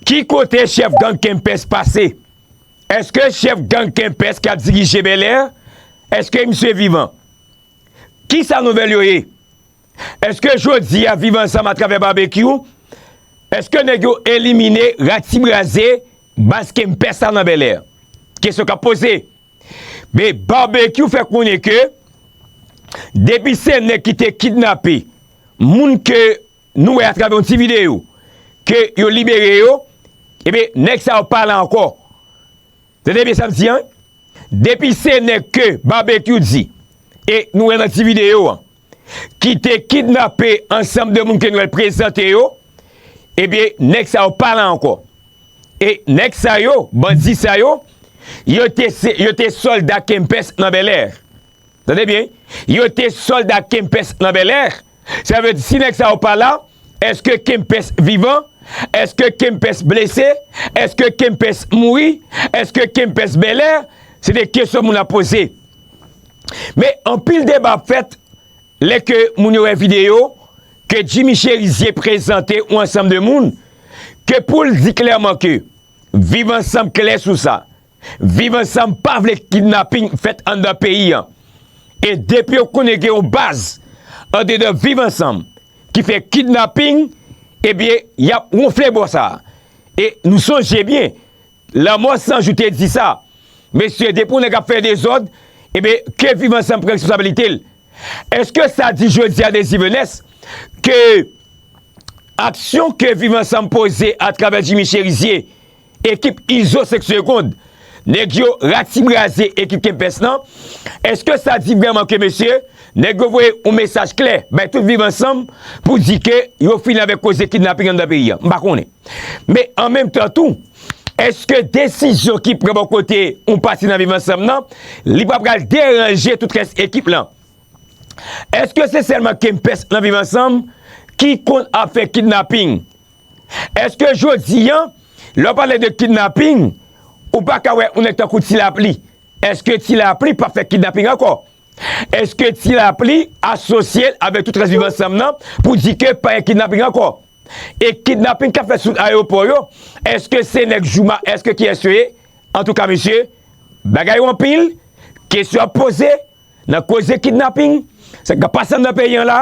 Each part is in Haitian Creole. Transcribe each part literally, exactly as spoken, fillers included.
Ki kote chèf gang Kempès pase? Èske chèf gang Kempès k ap dirije Bèlè, èske misye vivan? Kisa nouvèl yo ye? Èske jodi a Viv Ansanm atravè Babekyou, èske nèg yo elimine, ratibraze baz Kempès la nan Bèlè? Kesyon k ap poze. Men Babekyou fè konnen ke depi se nèg ki te kidnape moun ke nou wè atravè yon ti videyo ke yo libere yo, ebyen, nèg sa yo pa la ankò. Tande byen sa m di an? Depi se nèg ke Babekyou di, e nou wè nan ti videyo an, ki te kidnape ansanm de moun ke nou wè l prezante yo, ebyen, nèg sa yo pa la ankò. E nèg sa yo, bandi sa yo, yo te, se- yo te sòlda Kempès nan Bèlè. Tande byen, yo te sòlda Kempès nan Bèlè. Sa vle di, si nèg sa yo pa la, èske Kempès vivan? Èske Kempès blese? Èske Kempès mouri? Èske Kempès Bèlè? Se de kesyon moun ap poze. Men anpil deba ap fèt lè ke moun yo wè videyo ke Jimmy Chérizier prezante yon ansanm de moun ke pou l di klèman ke Viv Ansanm klè sou sa. Viv Ansanm pa vle kidnaping fèt anndan peyi an. E depi yo konnen gen yon baz andedan Viv Ansanm ki fè kidnaping, ebyen, y ap wonfle bò sa a. E nou sonje byen, Lanmò San Jou te di sa. Mesye, depi yon nèg ap fè dezòd, ebyen, ke Viv Ansanm pran responsablite l. Èske sa di jodi a Désir Venès ke aksyon ke Viv Ansanm poze atravè Jimmy Chérizier, ekip Izo senk Segond, nèg yo ratibraze ekip Kempès lan, èske sa di vrèman ke, mesye, nèg yo voye yon mesaj klè bay tout Viv Ansanm pou di ke yo fini avèk koze kidnaping anndan peyi a? M pa konnen. Men an menm tan tou, èske desizyon ki pran bò kote yon pati nan Viv Ansanm nan, li pa pral deranje tout rès ekip lan? Èske se sèlman Kempès nan Viv Ansanm ki konn ap fè kidnaping? Èske jodi a, lè w pale de kidnaping, ou pa ka wè yon nèg tankou Ti Lapli? Èske Ti Lapli p ap fè kidnaping ankò? Èske Ti Lapli asosye l avèk tout rès Viv Ansanm nan pou di ke pa gen kidnaping ankò? E kidnaping k ap fèt sou ayewopò yo, èske se nèg Jouma, èske kiyès yo ye? Antouka, mesye, bagay yo anpil, kesyon ap poze, nan koze kidnaping, sa k ap pase anndan peyi an la,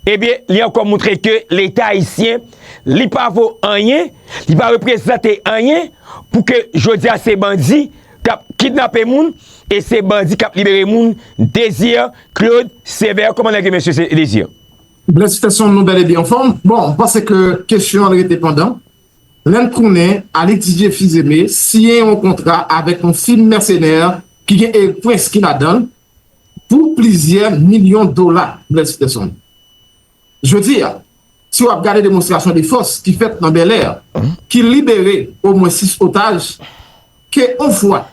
ebyen, li ankò montre ke Leta ayisyen, li pa vo anyen, li pa reprezante anyen, pou ke jodi a se bandi k ap kidnape moun, e se bandi k ap libere moun. Désir Claude Sévère, kòman nèg yo, mesye, se Désir? Bless Ferson, nou bèl e byen anfòm. Bon, m panse ke kesyon an rete pandan. Lè n konnen Alix Didier Fils-Aimé siyen yon kontra avèk yon fim mèsenè ki gen Eric Prince ki ladan l pou plizyè milyon dola, Bless Ferson. Jodi a, si w ap gade demonstrasyon de fòs ki fèt nan Bèlè, ki libere omwen sis otaj, ke yon fwa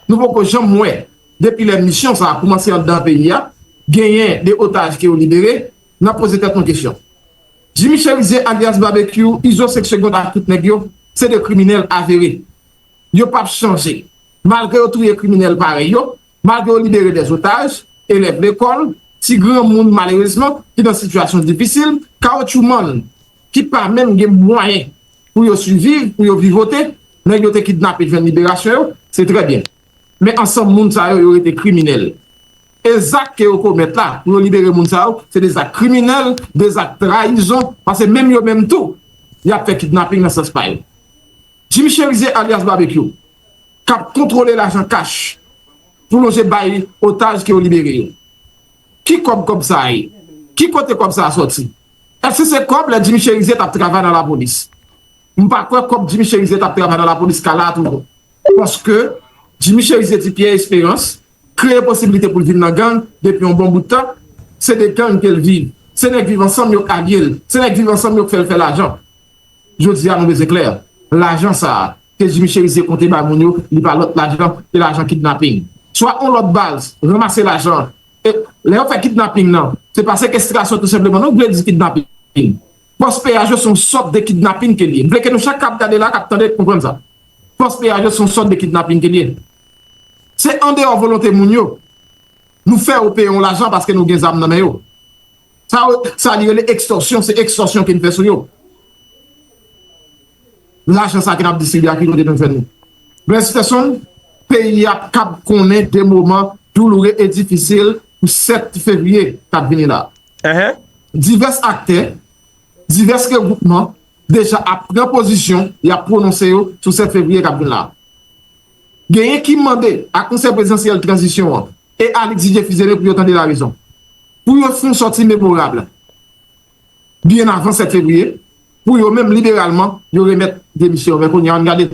nou poko janm wè depi lè misyon sa a koumanse anndan peyi a, genyen de otaj ke yo libere, n ap poze tèt nou kesyon. Jimmy Chérizier alyas Babekyou, Izo senk Segond ak tout nèg yo, se de kriminèl avere. Yo p ap chanje. Malgre yo touye kriminèl parèy yo, malgre yo libere dè otaj, elèv lekòl, ti granmoun malerezman ki nan sitiyasyon difisil, kawotchoumann ki pa menm gen mwayen pou yo siviv, pou yo vivote, nèg yo te kidnape jwenn liberasyon yo, se trè byen. Men ansanm moun sa yo, yo rete kriminèl. E zak ke yo komèt la, pou yo libere moun sa yo, se de zak kriminèl, de zak trayizon, paske menm yo menm tou, y ap fè kidnaping nan sans pa yo. Jimmy Chérizier alyas Babekyou, k ap kontwole lajan kach pou lonje bay otaj ke yo libere yo. Ki kòb kòb sa a ye? Ki kote kòb sa a sòti? Èske se kòb lè Jimmy Chérizier t ap travay nan lapolis? M pa kwè kòb Jimmy Chérizier t ap travay nan lapolis ka la a toujou. Paske Jimmy Chérizier di Pierre Espérance kreye posiblite pou l vin nan gang depi yon bon bout tan. Se de gang ke l viv. Se nèg Viv Ansanm yo k alye l. Se nèg Viv Ansanm yo k fè l fè lajan. Jodi a, nou bezwen klè. Lajan sa a, ke Jimmy Chérizier konte bay moun yo, li pa lòt lajan ke lajan kidnaping. Swa yon lòt baz ranmase lajan an. E lè yo fè kidnaping nan, se pa sekèstrasyon tou senpleman, non, vle di kidnaping. Pòs peyaj yo se yon sòt de kidnaping ke l ye. M vle ke nou chak k ap gade la, k ap tande, konprann sa. Pòs peyaj yo se yon sòt de kidnaping ke l ye. Se andeyò volonte moun yo. Nou fè yo peye yon lajan paske nou gen zam nan men yo. Sa, sa li rele ekstòsyon, se ekstòsyon ke n fè sou yo. lajan sa ke n ap distribye a, ki kote nou jwenn li? Blaise Peterson, peyi a p kab konnen de moman douloure e difisil pou sèt fevriye k ap vini la. Divès aktè, divès regroupman deja ap pran pozisyon, y ap pwononse yo sou sèt fevriye k ap vin la. Genyen ki mande a Konsèy Prezidansyèl Tranzisyon an e a Luc Didier Fils-Aimé pou yo tande larezon, pou yo fè yon sòti memorab byen avan sèt fevriye, pou yo menm liberalman, yo remèt demisyon yo. Men kounye a, ann gade,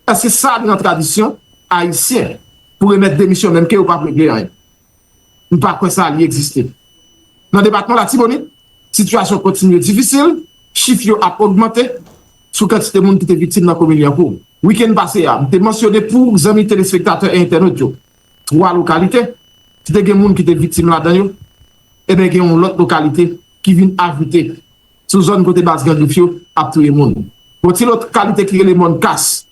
èske sa nan tradisyon ayisyen pou remèt demisyon menm ke yo p ap regle anyen? M pa kwè sa li egziste. Nan depatman Latibonit, sitiyasyon kontinye difisil, chif yo ap ogmante sou kantite moun ki te viktim nan komin Lyankou. Wikenn pase a, m te mansyone pou zanmi telespektatè e entènot yo, twa lokalite ki te gen moun ki te viktim ladan yo, ebyen gen yon lòt lokalite ki vin ajoute sou zòn kote baz Gran Grif yo ap touye moun. Yon ti lòt lokalite ki rele Mòn Kas,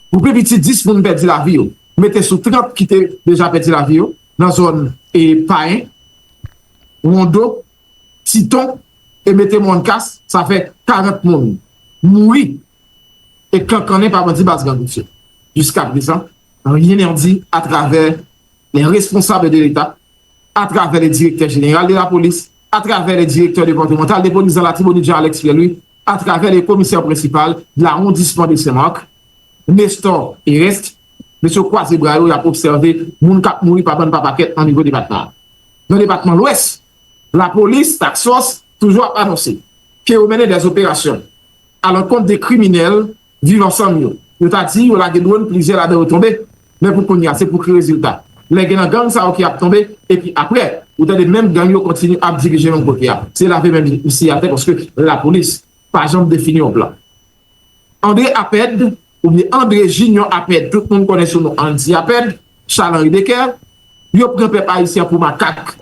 pou pi piti dis moun pèdi lavi yo, mete sou trant ki te deja pèdi lavi yo nan zòn e Payen, Wondo, Titon e mete Mòn Kas, sa fè karant moun mouri e kankannen pa bandi baz Gran Grif yo. Jiskaprezan, rien n'est dit à travers les responsables de l'État, à travers le directeur général de la police, à travers le directeur départemental de police dans l'Artibonite, Jean-Alex Pierre-Louis, à travers le commissaire principal de l'arrondissement de Saint-Marc, Nestor Erest, mesye kwaze bra yo, y ap obsève moun k ap mouri pa bann pa pakèt nan nivo depatman an. Nan depatman Lwès, lapolis, Task Force, toujou ap anonse ke yo mennen dèz operasyon alankont de kriminèl Viv Ansanm yo. Yo ta di yo lage dwòn, plizyè ladan yo tonbe. Men pou kounye a, se pou ki rezilta? Lè gen nan gang sa yo ki ap tonbe, epi apre, ou tande menm gang yo kontinye ap dirije menm kote a. Se lave men misye atè paske lapolis pa janm defini yon plan. André Apèd, oubyen André Junior Apèd, tout moun konnen sou non Andy Apèd, Charles Henri Decker, yo pran pèp ayisyen pou makak.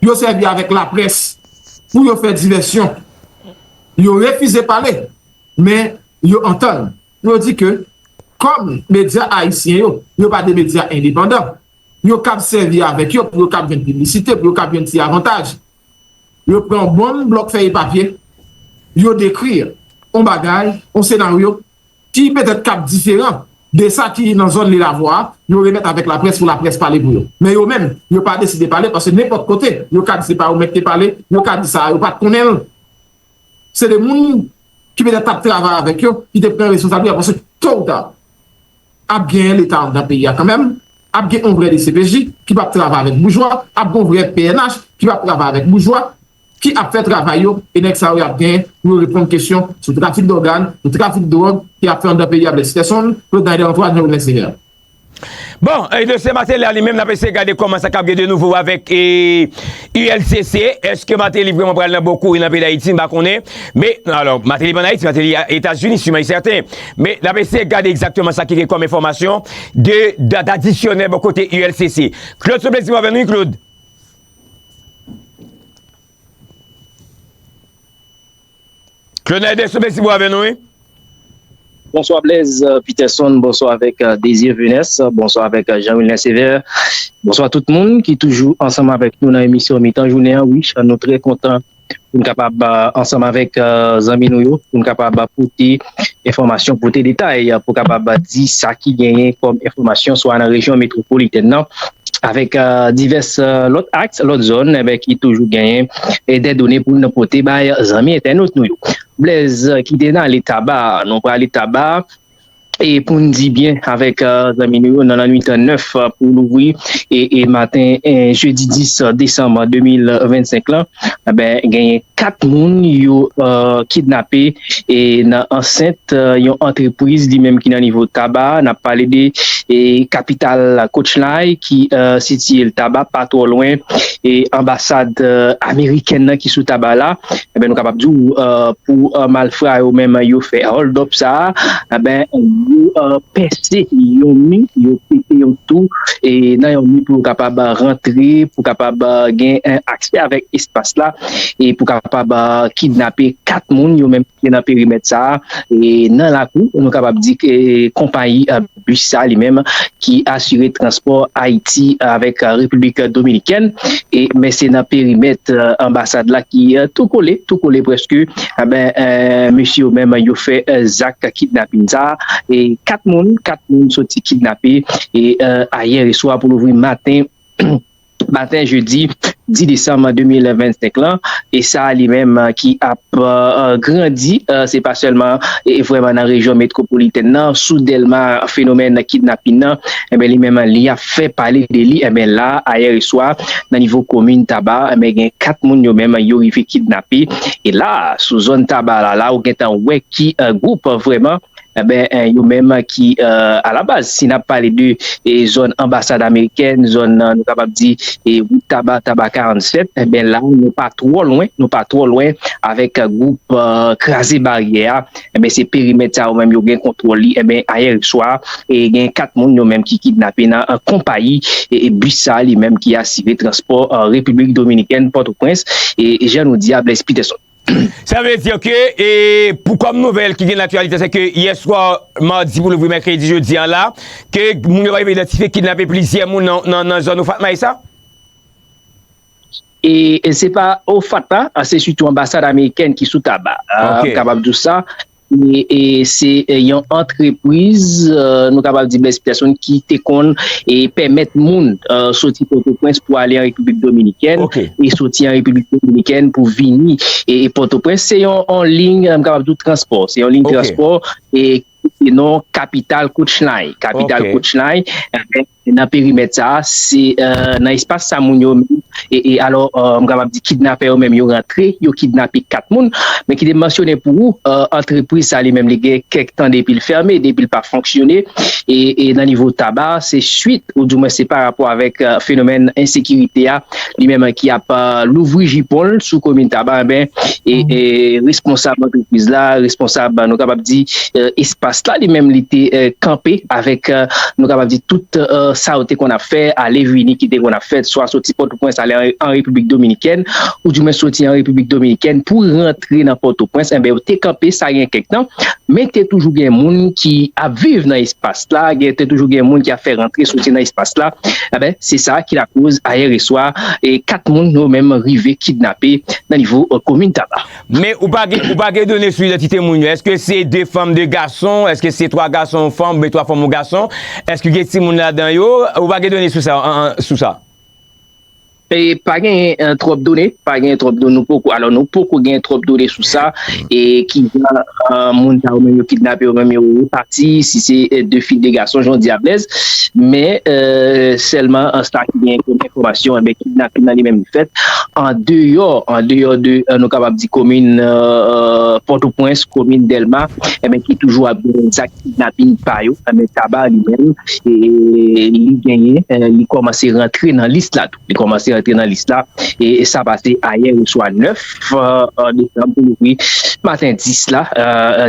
Yo sèvi avèk laprès pou yo fè divèsyon. Yo refize pale, men yo antann. Yo di ke, kòm medya ayisyen yo, yo pa de medya endepandan, yo kab sèvi avèk yo pou yo kab jwenn piblisite, pou yo kab jwenn ti avantaj. Yo pran yon bann blòk fèy e papye, yo dekri yon bagay, yon senaryo ki petèt kab diferan de sa ki nan zòn Lil Avwa a, yo remèt avèk laprès pou laprès pale pou yo. Men yo menm, yo pa deside pale, paske nenpòt kote, yo ka di se pa yo menm ki te pale, yo ka di sa, yo pa t konnen l. Se de moun ki petèt t ap travay avèk yo, ki te pran responsablite, paske to ou ta, ap gen Leta anndan peyi a kanmenm, ap gen yon vrè D C P J ki p ap travay avèk boujwa, ap gen yon vrè P N H ki p ap travay avèk boujwa, ki ap fè travay yo, e nèg sa yo y ap gen pou yo reponn kesyon sou trafik dògàn, sou trafik dwòg ki ap fè anndan peyi a. Blaise Peterson, Claude Naider Antoine, Jean Wilner Sévère. Bon, e dosye Martelly a li menm, n ap eseye gade kòman sa k ap gen de nouvo avèk e, U L C C. Èske Martelly vrèman pral nan bon kouri nan peyi Dayiti? M pa konnen. Men, alò, Martelly pa ann Ayiti, Martelly a Etazini, siman e sèten. Men, n ap eseye gade egzakteman sa ki gen kòm enfòmasyon de dat adisyonèl bò kote U L C C. Claude, souple, si w avè nou, wi, Claude. Claude Naider, souple, si w avè nou, wi. Bonswa Blaise, euh, Peterson, bonswa avèk, euh, Désir Venès, bonswa avèk, euh, Jean Wilner Sévère, bonswa tout moun ki toujou ansanm avèk nou nan emisyon Mitan Jounen an. Wi, nou trè kontan pou n kapab, euh, ansanm avèk, euh, zanmi nou yo, pou n kapab, euh, pote enfòmasyon, pote detay, euh, pou kapab, euh, di sa ki genyen kòm enfòmasyon, swa nan rejyon metwopolitèn nan, avèk, euh, divès, euh, lòt aks, lòt zòn, enben, ki toujou genyen, e, dè done pou n pote bay zanmi entènot nou yo. Blaise, euh, ki te nan ale Taba, nou prale Taba, e pou n di byen avèk, euh, zanmi nou yo, nan lannwit nèf, euh, pou louvri, e, e maten, e, jedi dis desanm de mil vennsenk lan, enben, genyen kat moun yo, euh, kidnape, e nan ansent, euh, yon antrepriz li menm ki nan nivo Taba. N ap pale de, e, kapital Cochelay ki, euh, sitiye l Taba, pa twò lwen, e, anbasad, euh, amerikèn nan ki sou Taba la. Enben, nou kapab di w, euh, pou, euh, malfra yo menm, yo fè hold up sa a, enben, yo pèse yon mi, yo pete yon tou e nan yon mi pou yo kapab rantre, pou kapab gen aksè avèk espas la e pou kapab kidnape kat moun yo menm ki nan perimèt sa a. E nan lakou, nou kapab di ke konpayi bis sa li menm ki asire transpò Ayiti avèk Repiblik Dominikèn. E men se nan perimèt anbasad la ki tou kole, tou kole prèske. Enben, mesye yo menm yo fè zak kidnapin sa a. E kat moun, kat moun soti kidnape e ayè swa pou louvri maten maten jedi dis desanm de mil vennsenk lan. E sa li menm ki ap grandi, se pa sèlman vrèman nan rejyon metwopolitèn nan, sou Dèlma, fenomèn kidnapin nan, enben li menm li ap fè pale de li. Enben la, ayè swa, nan nivo komin Taba, enben gen kat moun yo menm yo rive kidnape. E la, sou zòn Taba la, la ou gentan wè ki gwoup vrèman enben, yo menm ki alabaz, si n ap pale de zòn anbasad amerikèn, zòn, nou kapab di, wout Taba, Taba karannsèt, enben la, nou pa twò lwen, nou pa twò lwen avèk gwoup Kraze Baryè a. Enben, se perimèt sa yo menm yo gen kontwòl li. Enben, ayè swa, gen kat moun yo menm ki kidnape nan konpayi bis sa li menm ki asire transpò Repiblik Dominikèn, Pòtoprens, e jan nou di a, Blaise Peterson. Sa vle di ke, e, pou kòm nouvèl ki gen laktyalite, se ke yè swa, madi pou louvri mèkredi jodi an la, ke moun yo pa rive idantifye kidnape plizyè moun nan, nan, nan zòn Ofatma, e sa? E, e se pa Ofatma, se sitou anbasad amerikèn ki sou Taba. M kapab di w sa. E, e se yon antrepriz, nou kapab di Blaise Peterson, ki te konn e pèmèt moun soti Pòtoprens pou ale an Repiblik Dominikèn e soti an Repiblik Dominikèn pou vini e Pòtoprens. Se yon, yon liy, m kapab di w, transpò. Se yon liy transpò e ki se non Capital Coach Line. Capital Coach Line, nan perimèt sa a, se nan espas sa moun yo menm, e, e alò, m kapab di kidnapè yo menm yo rantre, yo kidnape kat moun, men ki te mansyone pou ou, antrepriz sa li menm li gen kèk tan depi l fèmen, depi l pa fonksyone, e, e nan nivo Taba, se swit, oudimwen se pa rapò avèk fenomèn ensekirite a, li menm ki ap louvri jipon l sou komin Taba, enben, e, e responsab antrepriz la, responsab, nou kapab di, espas la, li menm li te kanpe avèk, nou kapab di, tout sa yo te konn ap fè, ale vini ki te konn ap fèt, swa soti Pòtoprens ale an Repiblik Dominikèn, oudimwen soti an Repiblik Dominikèn pou rantre nan Pòtoprens, enben, yo te kanpe, sa gen kèk tan, men te toujou gen moun ki ap viv nan espas la, gen, te toujou gen moun ki ap fè rantre soti nan espas la, enben, se sa ki lakoz ayè swa, e kat moun yo menm rive kidnape nan nivo komin Taba. Men ou pa gen, ou pa gen done sou idantite moun yo. Èske se de fanm, de gason? Èske se twa gason, yon fanm, oubyen twa fanm, yon gason? Èske gen timoun ladan yo? Ou pa gen done sou sa, an, an, sou sa? E pa gen twòp done, pa gen twòp done, nou poko, alò nou poko gen twòp done sou sa, e kijan moun sa yo menm yo kidnape yo menm yo repati, si se de fi, de gason, jan w di a Blaise, men sèlman sa ki gen kòm enfòmasyon, enben kidnapin nan li menm li fèt andeyò, andeyò de, nou kapab di komin Pòtoprens, komin Dèlma, enben ki toujou ap gen zak kidnapin pa yo, enben Taba li menm, e li genyen, li kòmanse rantre nan lis la tou. Li kòmanse rantre nan lis la, e sa pase ayè oswa nèf desanm pou louvri maten dis la,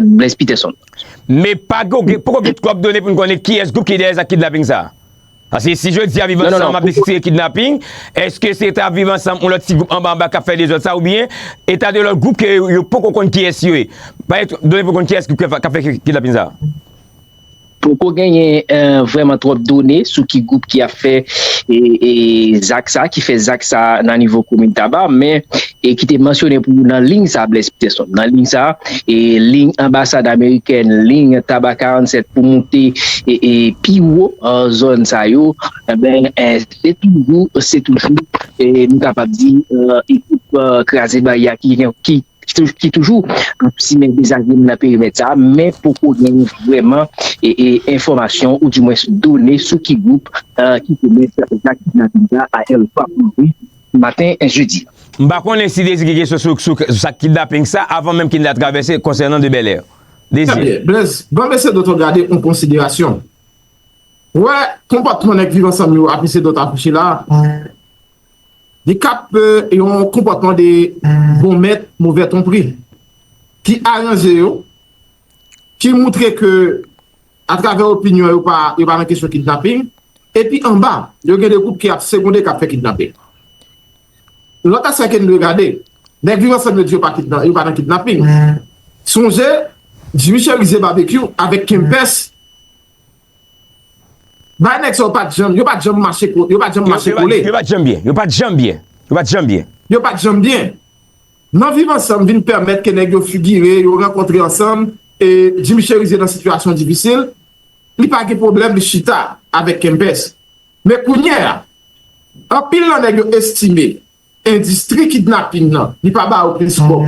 Blaise Peterson. Men pa gen, poko gen twòp done pou n konnen kiyès gwoup ki dèyè zak kidnaping sa a. Paske si jodi a Viv Ansanm ap desitire kidnaping, èske se ta Viv Ansanm yon lòt ti gwoup anba anba k ap fè dezòd sa, oubyen e ta de lòt gwoup ke yo poko konn kiyès yo ye? Pa gen done pou konn kiyès gwoup k ap fè kidnaping sa a. Poko genyen vrèman twòp done sou ki gwoup ki ap fè e, e, zak sa, ki fè zak sa nan nivo komin Taba, men e ki te mansyone pou nan liy sa, Blaise Peterson. Nan liy sa, e liy anbasad amerikèn, liy Taba karannsèt pou moute e, e pi wo zòn sa yo, enben, se toujou, se toujou, e nou kapab di, ekip Kraze Baryè ki, ki ki toujou ap simen dezagreman nan perimèt sa a, men poko gen vrèman e, e, enfòmasyon oudimwens done sou ki gwoup ki komèt zak kidnaping sa a ayè oswa pou louvri maten jedi. M pa konnen si Dezi gen kesyon sou, sou, sou sa kidnaping sa a, avan menm ke n ta travèse konsènan de Bèlè. Dezi. Trè byen. Blaise, ban m eseye de w gade yon konsiderasyon. Ou wè, konpòtman nèg Viv Ansanm yo ap eseye de w affiche la, li ka ap yon konpòtman de bon mèt, movè twonpri, ki aranje yo, ki moutre ke atravè opinyon yo pa, yo pa nan kesyon kidnaping. Epi anba, yo gen de gwoup ki ap segonde k ap fè kidnaping. Lòt aspè ke n dwe gade, nèg Viv Ansanm yo di yo pa kidna-, yo pa nan kidnaping. Sonje, Jimmy Chérizier Barbecue avèk Kempès, bay nèg sa yo pa t janm, yo pa t janm mache ko-, yo pa t janm mache kole. Yo pa t janm byen, yo pa t janm byen, yo pa t janm byen. Yo pa t janm byen. Nan Viv Ansanm vin pèmèt ke nèg yo figire, yo rankontre ansanm, e Jimmy Chérizier nan sitiyasyon difisil, li pa gen pwoblèm, li chita avèk Kempès. Men kounye a, anpil nan nèg yo estime endistri kidnaping nan, li pa ba yo plis kòb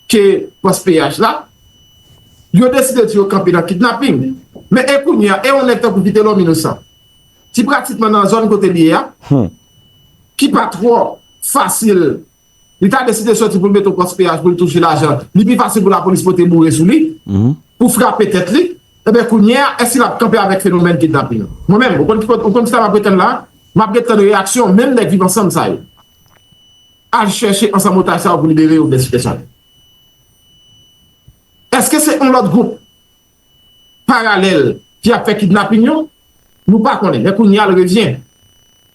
ke pòs peyaj la, yo deside di yo kanpe nan kidnaping. Men e kounye a, e yon nèg tankou Vitelhomme Innocent, ki pratikman nan zòn kote li ye a, ki pa twò fasil, li ta deside sòti pou l mete yon pòs peyaj pou l touche lajan, li pi fasil pou lapolis pote boure sou li, pou frape tèt li, enben kounye a, èske l ap kanpe avèk fenomèn kidnaping nan? Mwen menm, ou konn ki kote, ou konn kisa m ap ret tann la? M ap ret tann reyaksyon menm nèg Viv Ansanm sa yo. Al chèche ansanm otaj sa yo pou libere yo, Bèsitè Chanè. Èske se yon lòt gwoup paralèl ki ap fè kidnaping yo? Nou pa konnen. Men kounye a, l revyen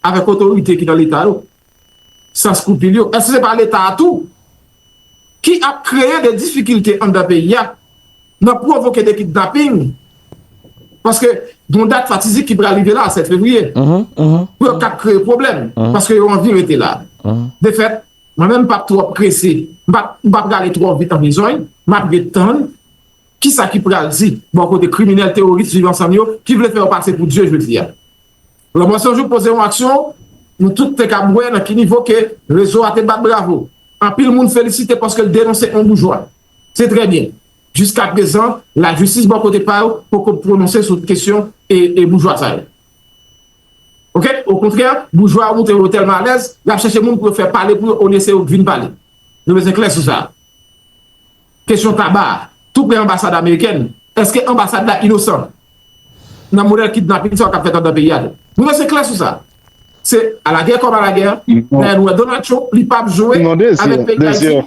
avèk otorite ki nan Leta yo, san skrupil yo. Èske se pa Leta a tou ki ap kreye de difikilte anndan peyi a, nan pwovoke de kidnaping? Paske gon dat fatidik ki pral rive la, sèt fevriye, pou yo ka kreye pwoblèm, paske yo anvi rete la. De fèt, mwen menm, m p ap twò prese, m p ap, m p ap rale twò vit an bezwen, m ap ret tann kisa ki pral di bò kote kriminèl teworis Viv Ansanm yo ki vle fè yo pase pou Dye jodi a. Lanmò Sanjou poze yon aksyon, nou tout te kab wè nan ki nivo ke rezo a te bat bravo. Anpil moun felisite paske l denonse yon boujwa. Se trè byen. Jiskaprezan, lajistis bò kote pa yo poko pwononse sou kesyon e, e boujwa sa yo. Oke? Okontrè, boujwa yo montre yo tèlman alèz, y ap chèche moun pou yo fè pale pou yo, olye se yo k vin pale. Nou bezwen klè sou sa. Kesyon Taba, tou pre anbasad amerikèn. Èske anbasad la inosan nan modèl kidnaping sa yo k ap fèt anndan peyi a tou? Nou bezwen klè sou sa. Se alagè kòm alagè, dayè nou wè Donald Trump, li p ap jwe avèk peyi Dayiti.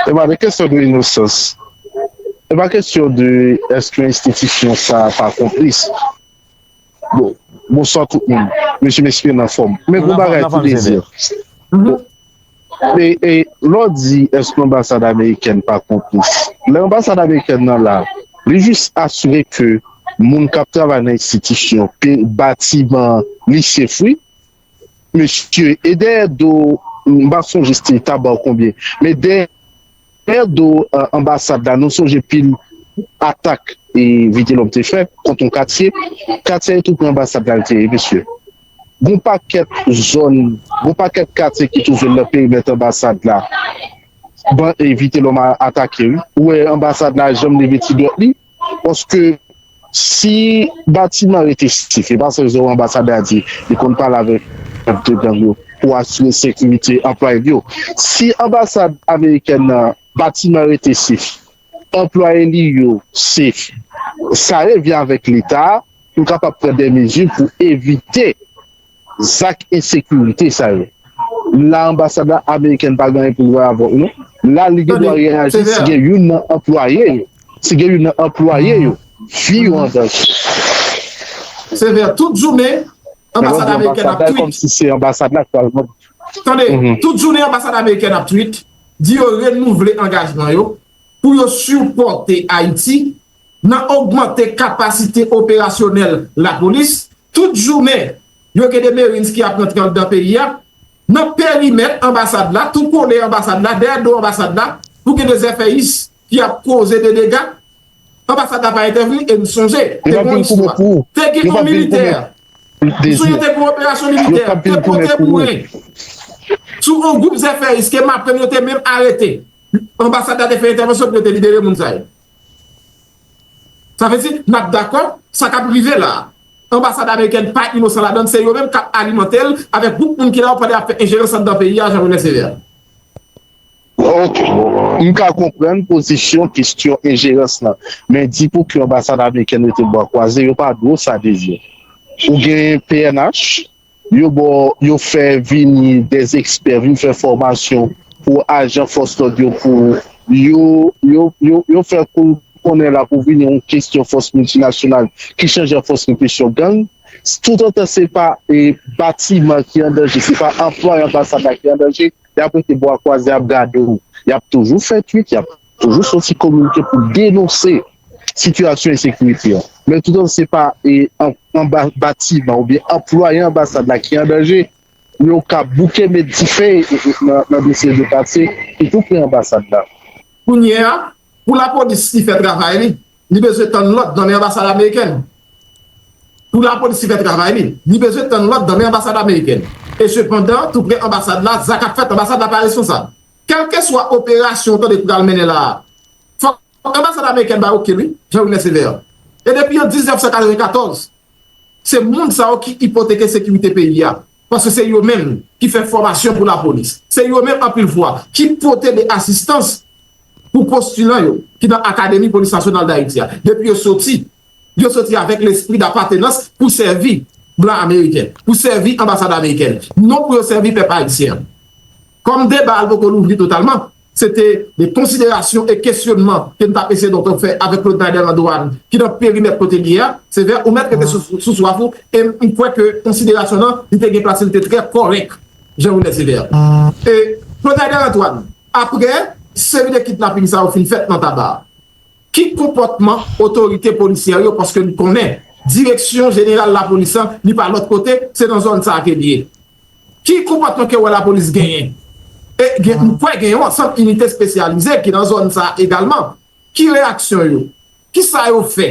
E pa de kesyon de inosans. E pa kesyon de èske enstitisyon sa a pa konplis. Bon, bonswa tout moun. Mesye, mesye, n anfòm. Men gon bagay tou Dezi. Bon, e, e, lè w di èske anbasad amerikèn pa konplis? Lè anbasad amerikèn nan la, li jis asire ke moun k ap travay nan enstitisyon, pe-, batiman, li sef, wi. Mesye, e dèyè do, m pa sonje si Taba ou konbyen, men dèyè dèyè do, eh, anbasad la, nou sonje pil atak, eh, Vitelhomme te fè kont yon katye. Katye a tou pre anbasad la, l te ye, mesye. Gon pakèt zòn, gon pakèt katye ki twouve l nan perimèt anbasad la. Ban, eh, Vitelhomme a-, atake, wi. Ou wè anbasad la janm leve ti dwèt li. Paske si batiman rete sif, e pa sa anbasadè a di, li konn pale avèk chèf de gang yo pou asire sekirite anplwaye l yo. Si anbasad amerikèn nan, batiman rete sif, anplwaye li yo sif, sa revyen avèk Leta a pou kapab pran de mezi pou evite zak ensekirite sa yo. La, anbasad la amerikèn pa gen anyen pou l wè avè w, non. La, li gen dwa reyaji si gen youn nan anplwaye yo. Si gen youn nan anplwaye yo, vi yo an danje. Sevè, tout jounen, anbasad amerikèn ap tweet. Kòmsi se anbasad la k pral mande. Tande, tout jounen, anbasad amerikèn ap tweet, di yo renouvle angajman yo pou yo sipòte Ayiti nan ogmante kapasite operasyonèl lapolis. Tout jounen, yo gen de Marines ki ap rantre anndan peyi a, nan perimèt anbasad la, tou kole anbasad la, dèyè do anbasad la, pou gen de zèfèyis ki ap koze de dega. Anbasad la pa entèvni, e n sonje, te gen yon istwa. Te gen yon militè. N sonje te gen yon operasyon militè. Te pote boure sou yon gwoup zèfèyis ke Mapren yo te menm arete. Anbasad la te fè entèvansyon pou yo te libere moun sa yo. Sa vle di, n ap dakò, sa k ap rive la a, anbasad amerikèn pa inosan ladan l, se yo menm k ap alimante l avèk gwoup moun ki la yo pandan y ap fè enjerans anndan peyi a, Jean René Sévère. Ok. M ka konprann pozisyon kesyon enjerans lan, men di pou ke anbasad amerikèn rete bra kwaze, yo pa dwe sa, Dezi. Ou gen P N H, yo ba w, yo fè vini dè ekspè, vin fè fòmasyon pou ajan fòs lòd yo, pou yo, yo, yo, yo fè kou konnen la pou vini yon kesyon fòs miltinasyonal ki chanje an fòs yon kesyon gang. Toutotan se pa e, batiman ki an danje, se pa anplwaye anbasad la ki an danje, y ap rete bwa kwaze ap gade w. Y ap toujou fè twit, y ap toujou soti kominike pou denonse sitiyasyon ensekirite an. Men toutotan se pa e, an, anba batiman oubyen anplwaye anbasad la ki an danje, yo ka bouke met dife e, e, nan, nan dosye de katye ki tou pre anbasad la. Kounye a, pou lapolis li fè travay li, li bezwen tann lòd nan men anbasad amerikèn. Pou lapolis li fè travay li, li bezwen tann lòd nan men anbasad amerikèn. E sepandan, tou pre anbasad la, zak ap fèt, anbasad la pa responsab. Kèlkeswa operasyon w tande pral mennen la a, fòk anbasad amerikèn bay oke wi, Jean Wilner Sévère. E depi an diznèf san katrevenkatòz, se moun sa yo ki ipoteke sekirite peyi a. Paske se yo menm ki fè fòmasyon pou lapolis. Se yo menm anpil fwa ki pote de asistans pou postilan yo ki nan Akademi Polis Nasyonal Dayiti a. Depi yo soti, yo soti avèk lespri dapatenans pou sèvi blan ameriken, pou sèvi anbasad amerikèn, non pou yo sèvi pèp ayisyen an. Kòm deba a poko louvri totalman, se te de konsiderasyon e kesyonman ke n t ap eseye donk fè avèk Claude Nader Antoine ki nan perimèt kote l ye a. Sévère, ou mèt rete sou sou swaf ou, e m kwè ke konsiderasyon nan li te gen plas, li te trè kòrèk, Jean Wilner Sévère. E Claude Nader Antoine, apre seri de kidnaping sa yo fin fèt nan Taba, ki konpòtman otorite polisyè yo, paske n konnen direksyon jeneral lapolis lan li pa lòt kote, se nan zòn sa a ke l ye. Ki konpòtman ke w wè lapolis genyen? E gen, m kwè gen yon ansanm inite espesyalize ki nan zòn sa a egalman. Ki reyaksyon yo? Kisa yo fè?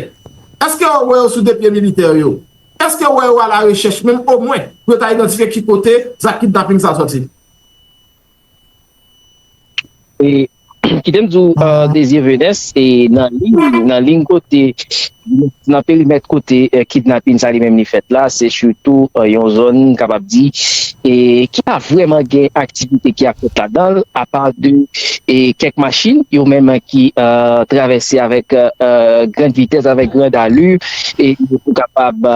Èske w wè yo sou de pye militè yo? Èske w wè yo alarechèch menm omwen pou yo ta idantifye ki kote zak kidnaping sa a sòti? E kite m di w, Désiré Venès, e nan liy, nan liy kote, nan perimèt kote kidnaping sa li menm li fèt la, se sitou yon zòn, m kapab di, e ki pa vrèman gen aktivite ki ap fèt ladan l, apa de e kèk machin, yo menm ki travèse avèk gran vitès, avèk gran dali, e pou kapab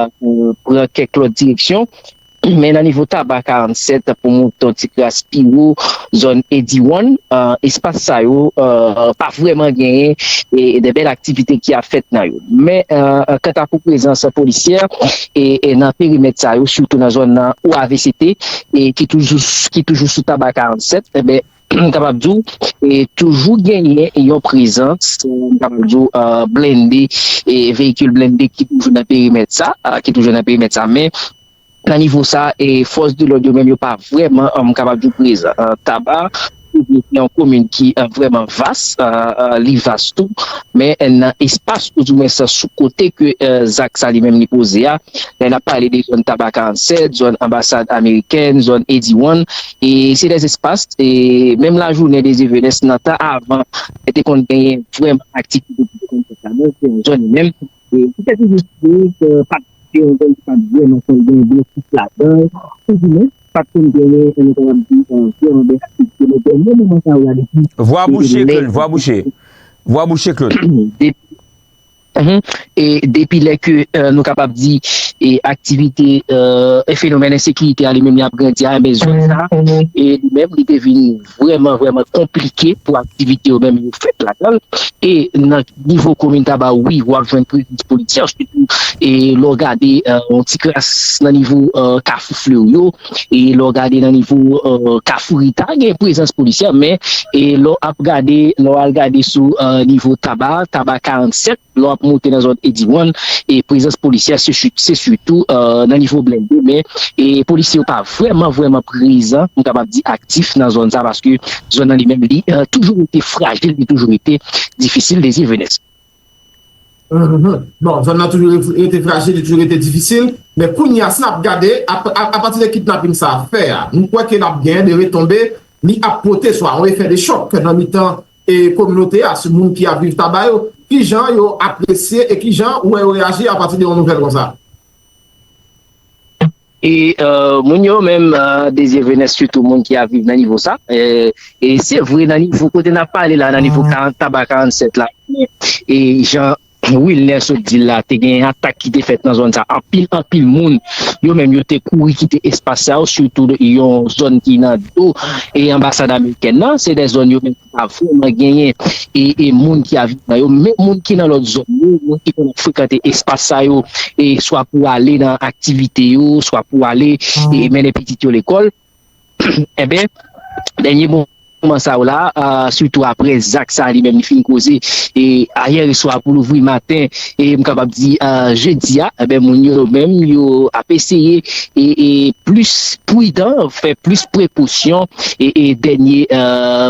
pran kèk lòt direksyon. Men nan nivo Taba karannsèt, pou monte yon ti kras pi wo, zòn Eddy One, espas sa yo pa vrèman genyen de bèl aktivite ki ap fèt nan yo. Men kanta pou prezans polisyè nan perimèt sa yo, sitou nan zòn nan O A V C T, ki toujou sou Taba karannsèt, enben, m kapab di w, toujou genyen yon prezans, m kapab di w, blende, veyikil blende ki toujou nan perimèt sa, ki toujou nan perimèt sa, men nan nivo sa, e fòs de lòd yo menm yo pa vrèman, m kapab di w, prezan. Taba, se yon komin ki vrèman vas, li vas tou, men nan espas oudimwens sou kote ke zak sa li menm li poze a, lè n ap pale de zòn Taba karannsèt, zòn anbasad amerikèn, zòn Eddy One, e se de espas, e menm lajounen Désiré Venès nan tan avan, te konn genyen vrèman aktivite ki te konn fèt ladan, se yon zòn li menm, e ki te toujou sou, pa Te yon zòn ki pa t vrèman konn gen blokis ladan l, oudimwens, pa t konn genyen, nou kapab di, vrèman bèl aktivite. Men dènye moman sa yo la depi. Vwa bouche, Claude, vwa bouche. Vwa bouche, Claude. Depi, e depi lè ke nou kapab di e aktivite e fenomèn ensekirite a li menm li ap grandi a, men zòn sa e li menm li te vin vrèman, vrèman konplike pou aktivite yo menm yo fèt ladan l. E nan nivo komin Taba, wi, w ap jwenn prezans polisyè, sitou e lè w gade yon ti kras nan nivo Kafou Fleuri yo, e lè w gade nan nivo Kafou Rita, gen prezans polisyè, men e lè w ap gade, lè w al gade sou nivo Taba, Taba karannsèt, lè w ap monte nan zòn Eddy One, e prezans polisyè se sitou nan nivo blende, men e polisye yo pa vrèman, vrèman prezan, m kapab di aktif nan zòn sa, paske zòn nan li menm li toujou rete frajil, li toujou rete difisil, Désiré Venès. Bon, zòn nan toujou rete frajil, li toujou rete difisil, men kounye a, si n ap gade, apati de kidnaping sa a fè a, m kwè ke l ap gen de retonbe, li ap pote swa yon efè de chòk nan mitan e kominote a, sou moun ki ap viv Taba yo. Kijan yo apresye e kijan ou wè yo reyaji apati de yon nouvèl konsa? E moun yo menm, Désiré Venès, sitou moun ki ap viv nan nivo sa, e se vre nan nivo kote n ap pale la, nan nivo Taba karannsèt la, e jan Wilner sot di l la, te gen atak ki te fèt nan zòn sa, anpil, anpil moun yo menm yo te kouri kite espas sa yo, sitou yon zòn ki nan do e anbasad amerikèn nan. Se de zòn yo menm ki pa vrèman genyen e, e moun ki ap viv nan yo. Men moun ki nan lòt zòn yo, moun ki konn ap frekante espas sa yo, e swa pou ale nan aktivite yo, swa pou ale e mennen pitit yo lekòl. Enben, dènye moman sa yo la, a, sitou apre zak sa li menm li fin koze, e ayè swa pou louvri maten, e m kapab di, a, jedi a, enben, moun yo menm, yo ap eseye e, e plis pridan, fè plis prekosyon, e, e dènye, a,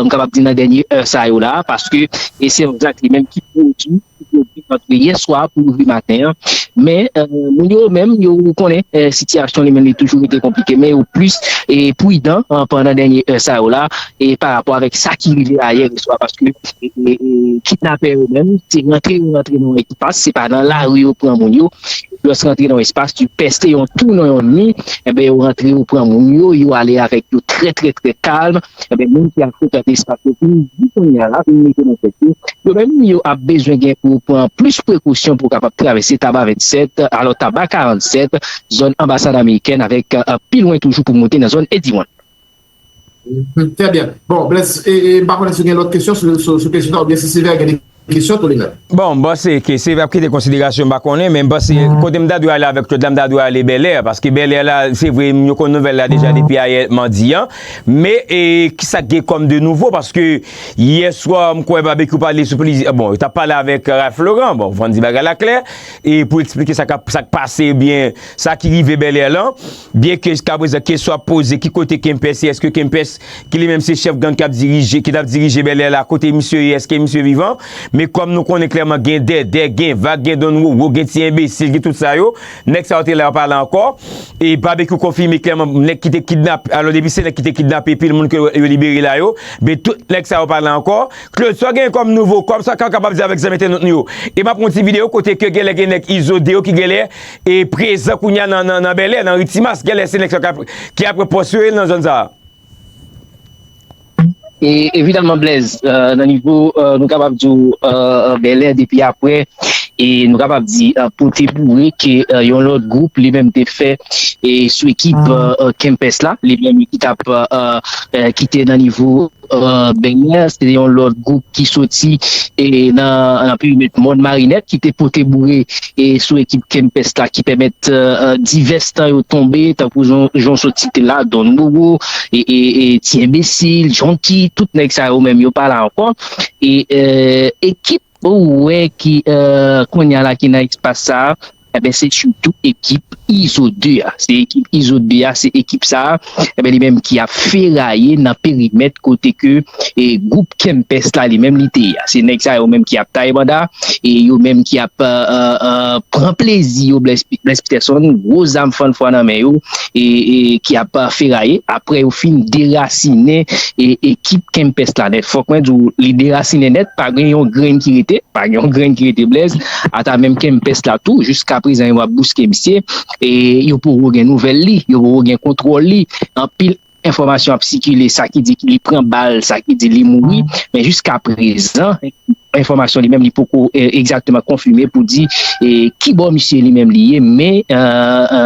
m kapab di nan dènye è sa yo la, paske e se yon zak li menm ki pwodui, ki pwodui ant yè swa pou louvri maten an. Men, e, moun yo menm, yo konnen, e, sitiyasyon li menm li toujou rete konplike, men yo plis e pridan, e, pandan dènye è sa yo la, e pa rapò avèk sa ki rive ayè swa, paske e, e, e, kidnapè yo menm, se rantre yo rantre nan yon espas, se pa nan lari yo pran moun yo. Lòske rantre nan yon espas, yo pèse yon tou nan yon nwi, enben, yo rantre, yo pran moun yo, yo ale avèk yo trè, trè, trè kalm. Enben, moun ki ap frekante espas yo, pou di kounye a la, pou mete nan tèt yo, yo menm, yo ap bezwen gen pou pran plis prekosyon pou kapab travèse Taba vennsèt, alò Taba karannsèt, zòn anbasad amerikèn, avèk, e, pi lwen toujou pou monte nan zòn Eddy One. Trè byen. Bon, Blaise, e, e, m pa konnen si w gen lòt kesyon sou, sou, sou kesyon sa, oubyen si Silver gen de kesyon tou li menm. Bon, m panse ke Silver ap kite konsiderasyon, m pa konnen, men m panse kote m ta dwe ale avèk Claude la, m ta dwe ale Bèlè, paske Bèlè la, se vre, yo konn nouvèl la deja depi ayè madi an, men e, kisa k gen kòm de nouvo, paske yè swa, m kwè Babekyou pale sou plizyè, bon, yo t ap pale avèk Ralph Laurent, bon, fò n di bagay la klè, e pou eksplike sa k ap, sa k pase, ebyen, sa ki rive Bèlè lan, byen ke jiskaprezan kesyon ap poze ki kote Kempès ye, èske Kempès ki li menm se chèf gang k ap dirije, ki t ap dirije Bèlè la, kote misye ye, èske misye vivan? Men kòm nou konnen klèman gen Dèdè, gen Vag, gen Don Roro, gen Ti Enbesil, gen tout sa yo, nèg sa yo te la yo pa la ankò. E Babekyou konfime klèman nèg ki te kidnape, alò depi se nèg ki te kidnape pil moun ke yo libere la yo, ben tout nèg sa yo pa la ankò. Claude, sa w genyen kòm nouvo, kòm sa k ap kapab di avèk zanmi entènot nou yo? E m ap pran yon ti videyo kote ke genlè gen nèg Izo de yo ki genlè e prezan kounye a nan, nan, nan Bèlè, nan Ri Timas, genlè se nèg sa k ap, ki ap pran pòs yo ye nan zòn sa a. E evidaman, Blaise, nan nivo, nou kapab di w, Bèlè depi apre, e nou kapab di, pote boure ke yon lòt gwoup li menm te fè e sou ekip Kempès la, li menm ki t ap, ki te nan nivo Bèlè, se te yon lòt gwoup ki soti e nan, nan perimèt Mòn Marinèt ki te pote boure e sou ekip Kempès la ki pèmèt divès tan yo tonbe, tankou jan w sot site la, Don Bobo, e, e, e Ti Enbesil, Junkie, tout nèg sa yo menm yo pa la ankò. E ekip ou wè ki kounye a la ki nan espas sa a, enben se sitou ekip Izo de a. Se ekip Izo de a, se ekip sa a, enben li menm ki ap feraye nan perimèt kote ke e gwoup Kempès la li menm li te ye a. Se nèg sa yo menm ki ap taye banda, e yo menm ki ap pran plezi yo, Blaise Peterson, gwo zam fann fwa nan men yo, e ki ap feraye. Apre yo fin derasinen e ekip Kempès la nèt. Fòk mwen di w, li derasinen nèt, pa gen yon grenn ki rete, pa gen yon grenn ki rete, Blaise. Ata menm Kempès la tou, jiskaprezan yo ap bouske misye, e yo poko gen nouvèl li, yo poko gen kontwòl li. Anpil enfòmasyon ap sikile, sa ki di li pran bal, sa ki di li mouri, men jiskaprezan enfòmasyon li menm li poko egzakteman konfime pou di kibò misye li menm li ye, men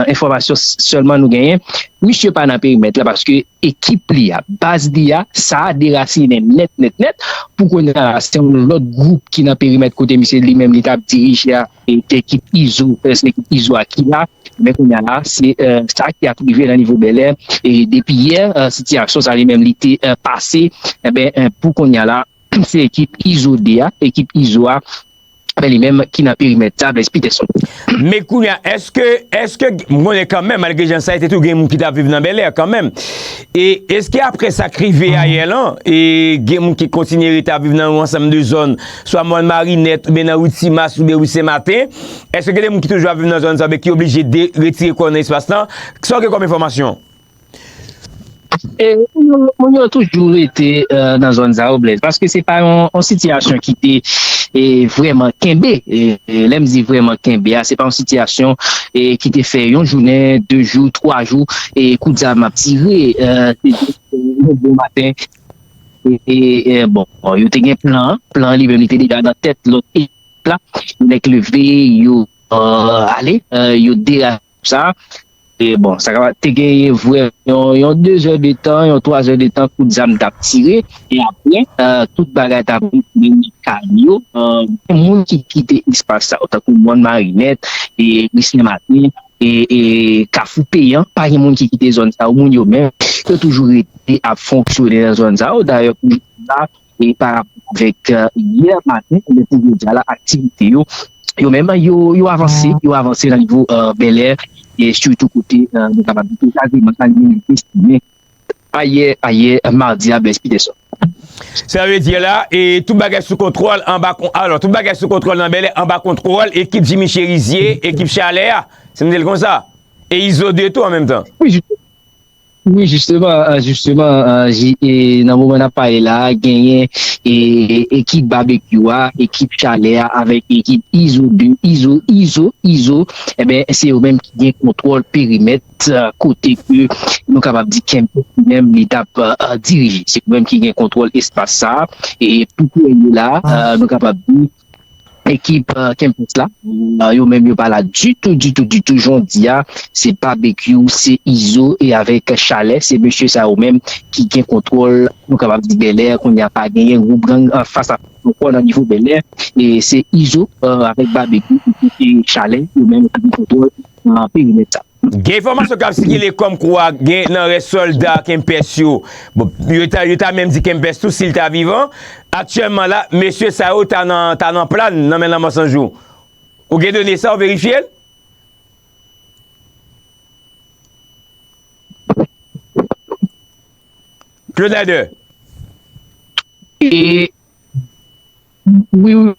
enfòmasyon sèlman nou genyen, misye pa nan perimèt la paske ekip li a, baz li a, sa a derasinen nèt, nèt, nèt. Pou kounye a la, se yon lòt gwoup ki nan perimèt kote misye li menm li t ap dirije a, e ekip Izo, se ekip Izo a ki la, men kounye a la, se sa ki ap rive nan nivo Bèlè, e depi yè, sitiyasyon sa li menm li te pase, enben, pou kounye a la, se ekip Izo de a, ekip Izo a, enben li menm ki nan perimèt sa, Blaise Peterson. Men kounye a, èske, èske, m konnen kanmenm, malgre jan sa ye te tou, gen moun ki t ap viv nan Bèlè kanmenm. E èske apre sa k rive ayè lan, e gen moun ki kontinye rete ap viv nan yon ansanm de zòn, swa Mòn Marinèt, oubyen nan Ri Timas, oubyen Ri Sen Maten, èske gen de moun ki toujou ap viv nan zòn sa, oubyen ki oblije de, retire kò yo nan espas lan? Sa w gen kòm enfòmasyon? E moun yo, moun yo toujou rete nan zòn sa yo, Blaise, paske se pa yon, yon sitiyasyon ki te e, vrèman kenbe. E, e, lè m di vrèman kenbe a, se pa yon sitiyasyon e, ki te fè yon jounen, de jou, twa jou, e kout zam ap tire. E, se jis yon bon maten. E, e, e, bon, yo te gen plan an. Plan an li menm, li te deja nan tèt lòt ekip la. Yo nèk leve, yo e, ale, e, yo deraje sa. E bon, sa kapab te genyen vrè yon, yon de zè de tan, yon twa zè de tan, kout zam t ap tire. E apre, euh, tout bagay t ap retounen nan kalm yo. Euh, gen moun ki kite espas sa yo, tankou Mòn Marinèt, e Ri Sen Maten, e, e Kafou Peyan, pa gen moun ki kite zòn sa yo. Moun yo menm, yo toujou rete ap fonksyone nan zòn sa yo. Dayè, pou jounen la, e pa rapò avèk, euh, yè maten, men pou jodi a la, aktivite yo, yo menm, yo, yo avanse, yo avanse nan nivo, euh, Bèlè, e sitou kote, euh, nou kapab di, kaziman sa li menm estime ayè, ayè, madi a, Blaise Peterson. Sa vle di la, e tout bagay sou kontwòl anba kon-, alò, tout bagay sou kontwòl nan Bèlè, anba kontwòl ekip Jimmy Chérizier, ekip Chalè a. Se m di l konsa. E Izo de tou an menm tan. Wi, jis-, wi, jisteman, euh, jisteman, euh, ji-, e nan moman n ap pale la, genyen, e, ekip Babekyou a, ekip Chalè a, avèk ekip Izo de, Izo, Izo, Izo, enben, se yo menm ki gen kontwòl perimèt, euh, kote ke nou kapab di Kempès li menm li t ap, euh, dirije. Se yo menm ki gen kontwòl espas sa a. E pou kounye a la, euh, nou kapab di ekip, euh, Kempès la, euh, yo menm yo pa la ditou, ditou, ditou. Jodi a, se Babekyou, se Izo e avèk Chalè, se mesye sa yo menm ki gen kontwòl, nou kapab di Bèlè, kounye a pa genyen gwo gang, euh, fas a fas ankò nan nivo Bèlè, e se Izo, euh, avèk Babekyou e Chalè, yo menm ki gen kontwòl, euh, perimèt sa. Gen enfòmasyon k ap sikile kòmkwa gen nan rès sòlda Kempès yo. Bon, yo ta, yo ta menm di Kempès tou, si l ta vivan. Aktyèlman la, mesye sa yo ta nan, ta nan Plàn, nan men lanmò san jou. Ou gen done sa, ou verifye l? Claude Nader. E, wi, wi.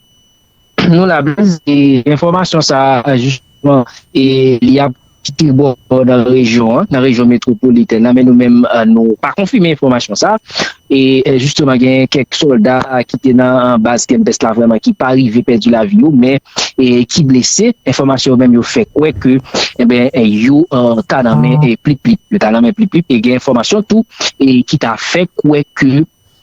Nou la, Blaise, e enfòmasyon sa a, jisteman, e li ap kite bò nan rejyon an, nan rejyon metwopolitèn nan, men nou menm, e, nou pa konfime enfòmasyon sa a. E, e, jisteman, gen kèk sòlda, a, ki te nan, an, baz Kempès la vrèman ki pa rive pèdi lavi yo, men, e, ki blese. Enfòmasyon yo menm yo fè kwè ke, enben, e, yo, e, ta nan men, e, Plip Plip. Yo ta nan men Plip Plip. E gen enfòmasyon tou, e, ki ta fè kwè ke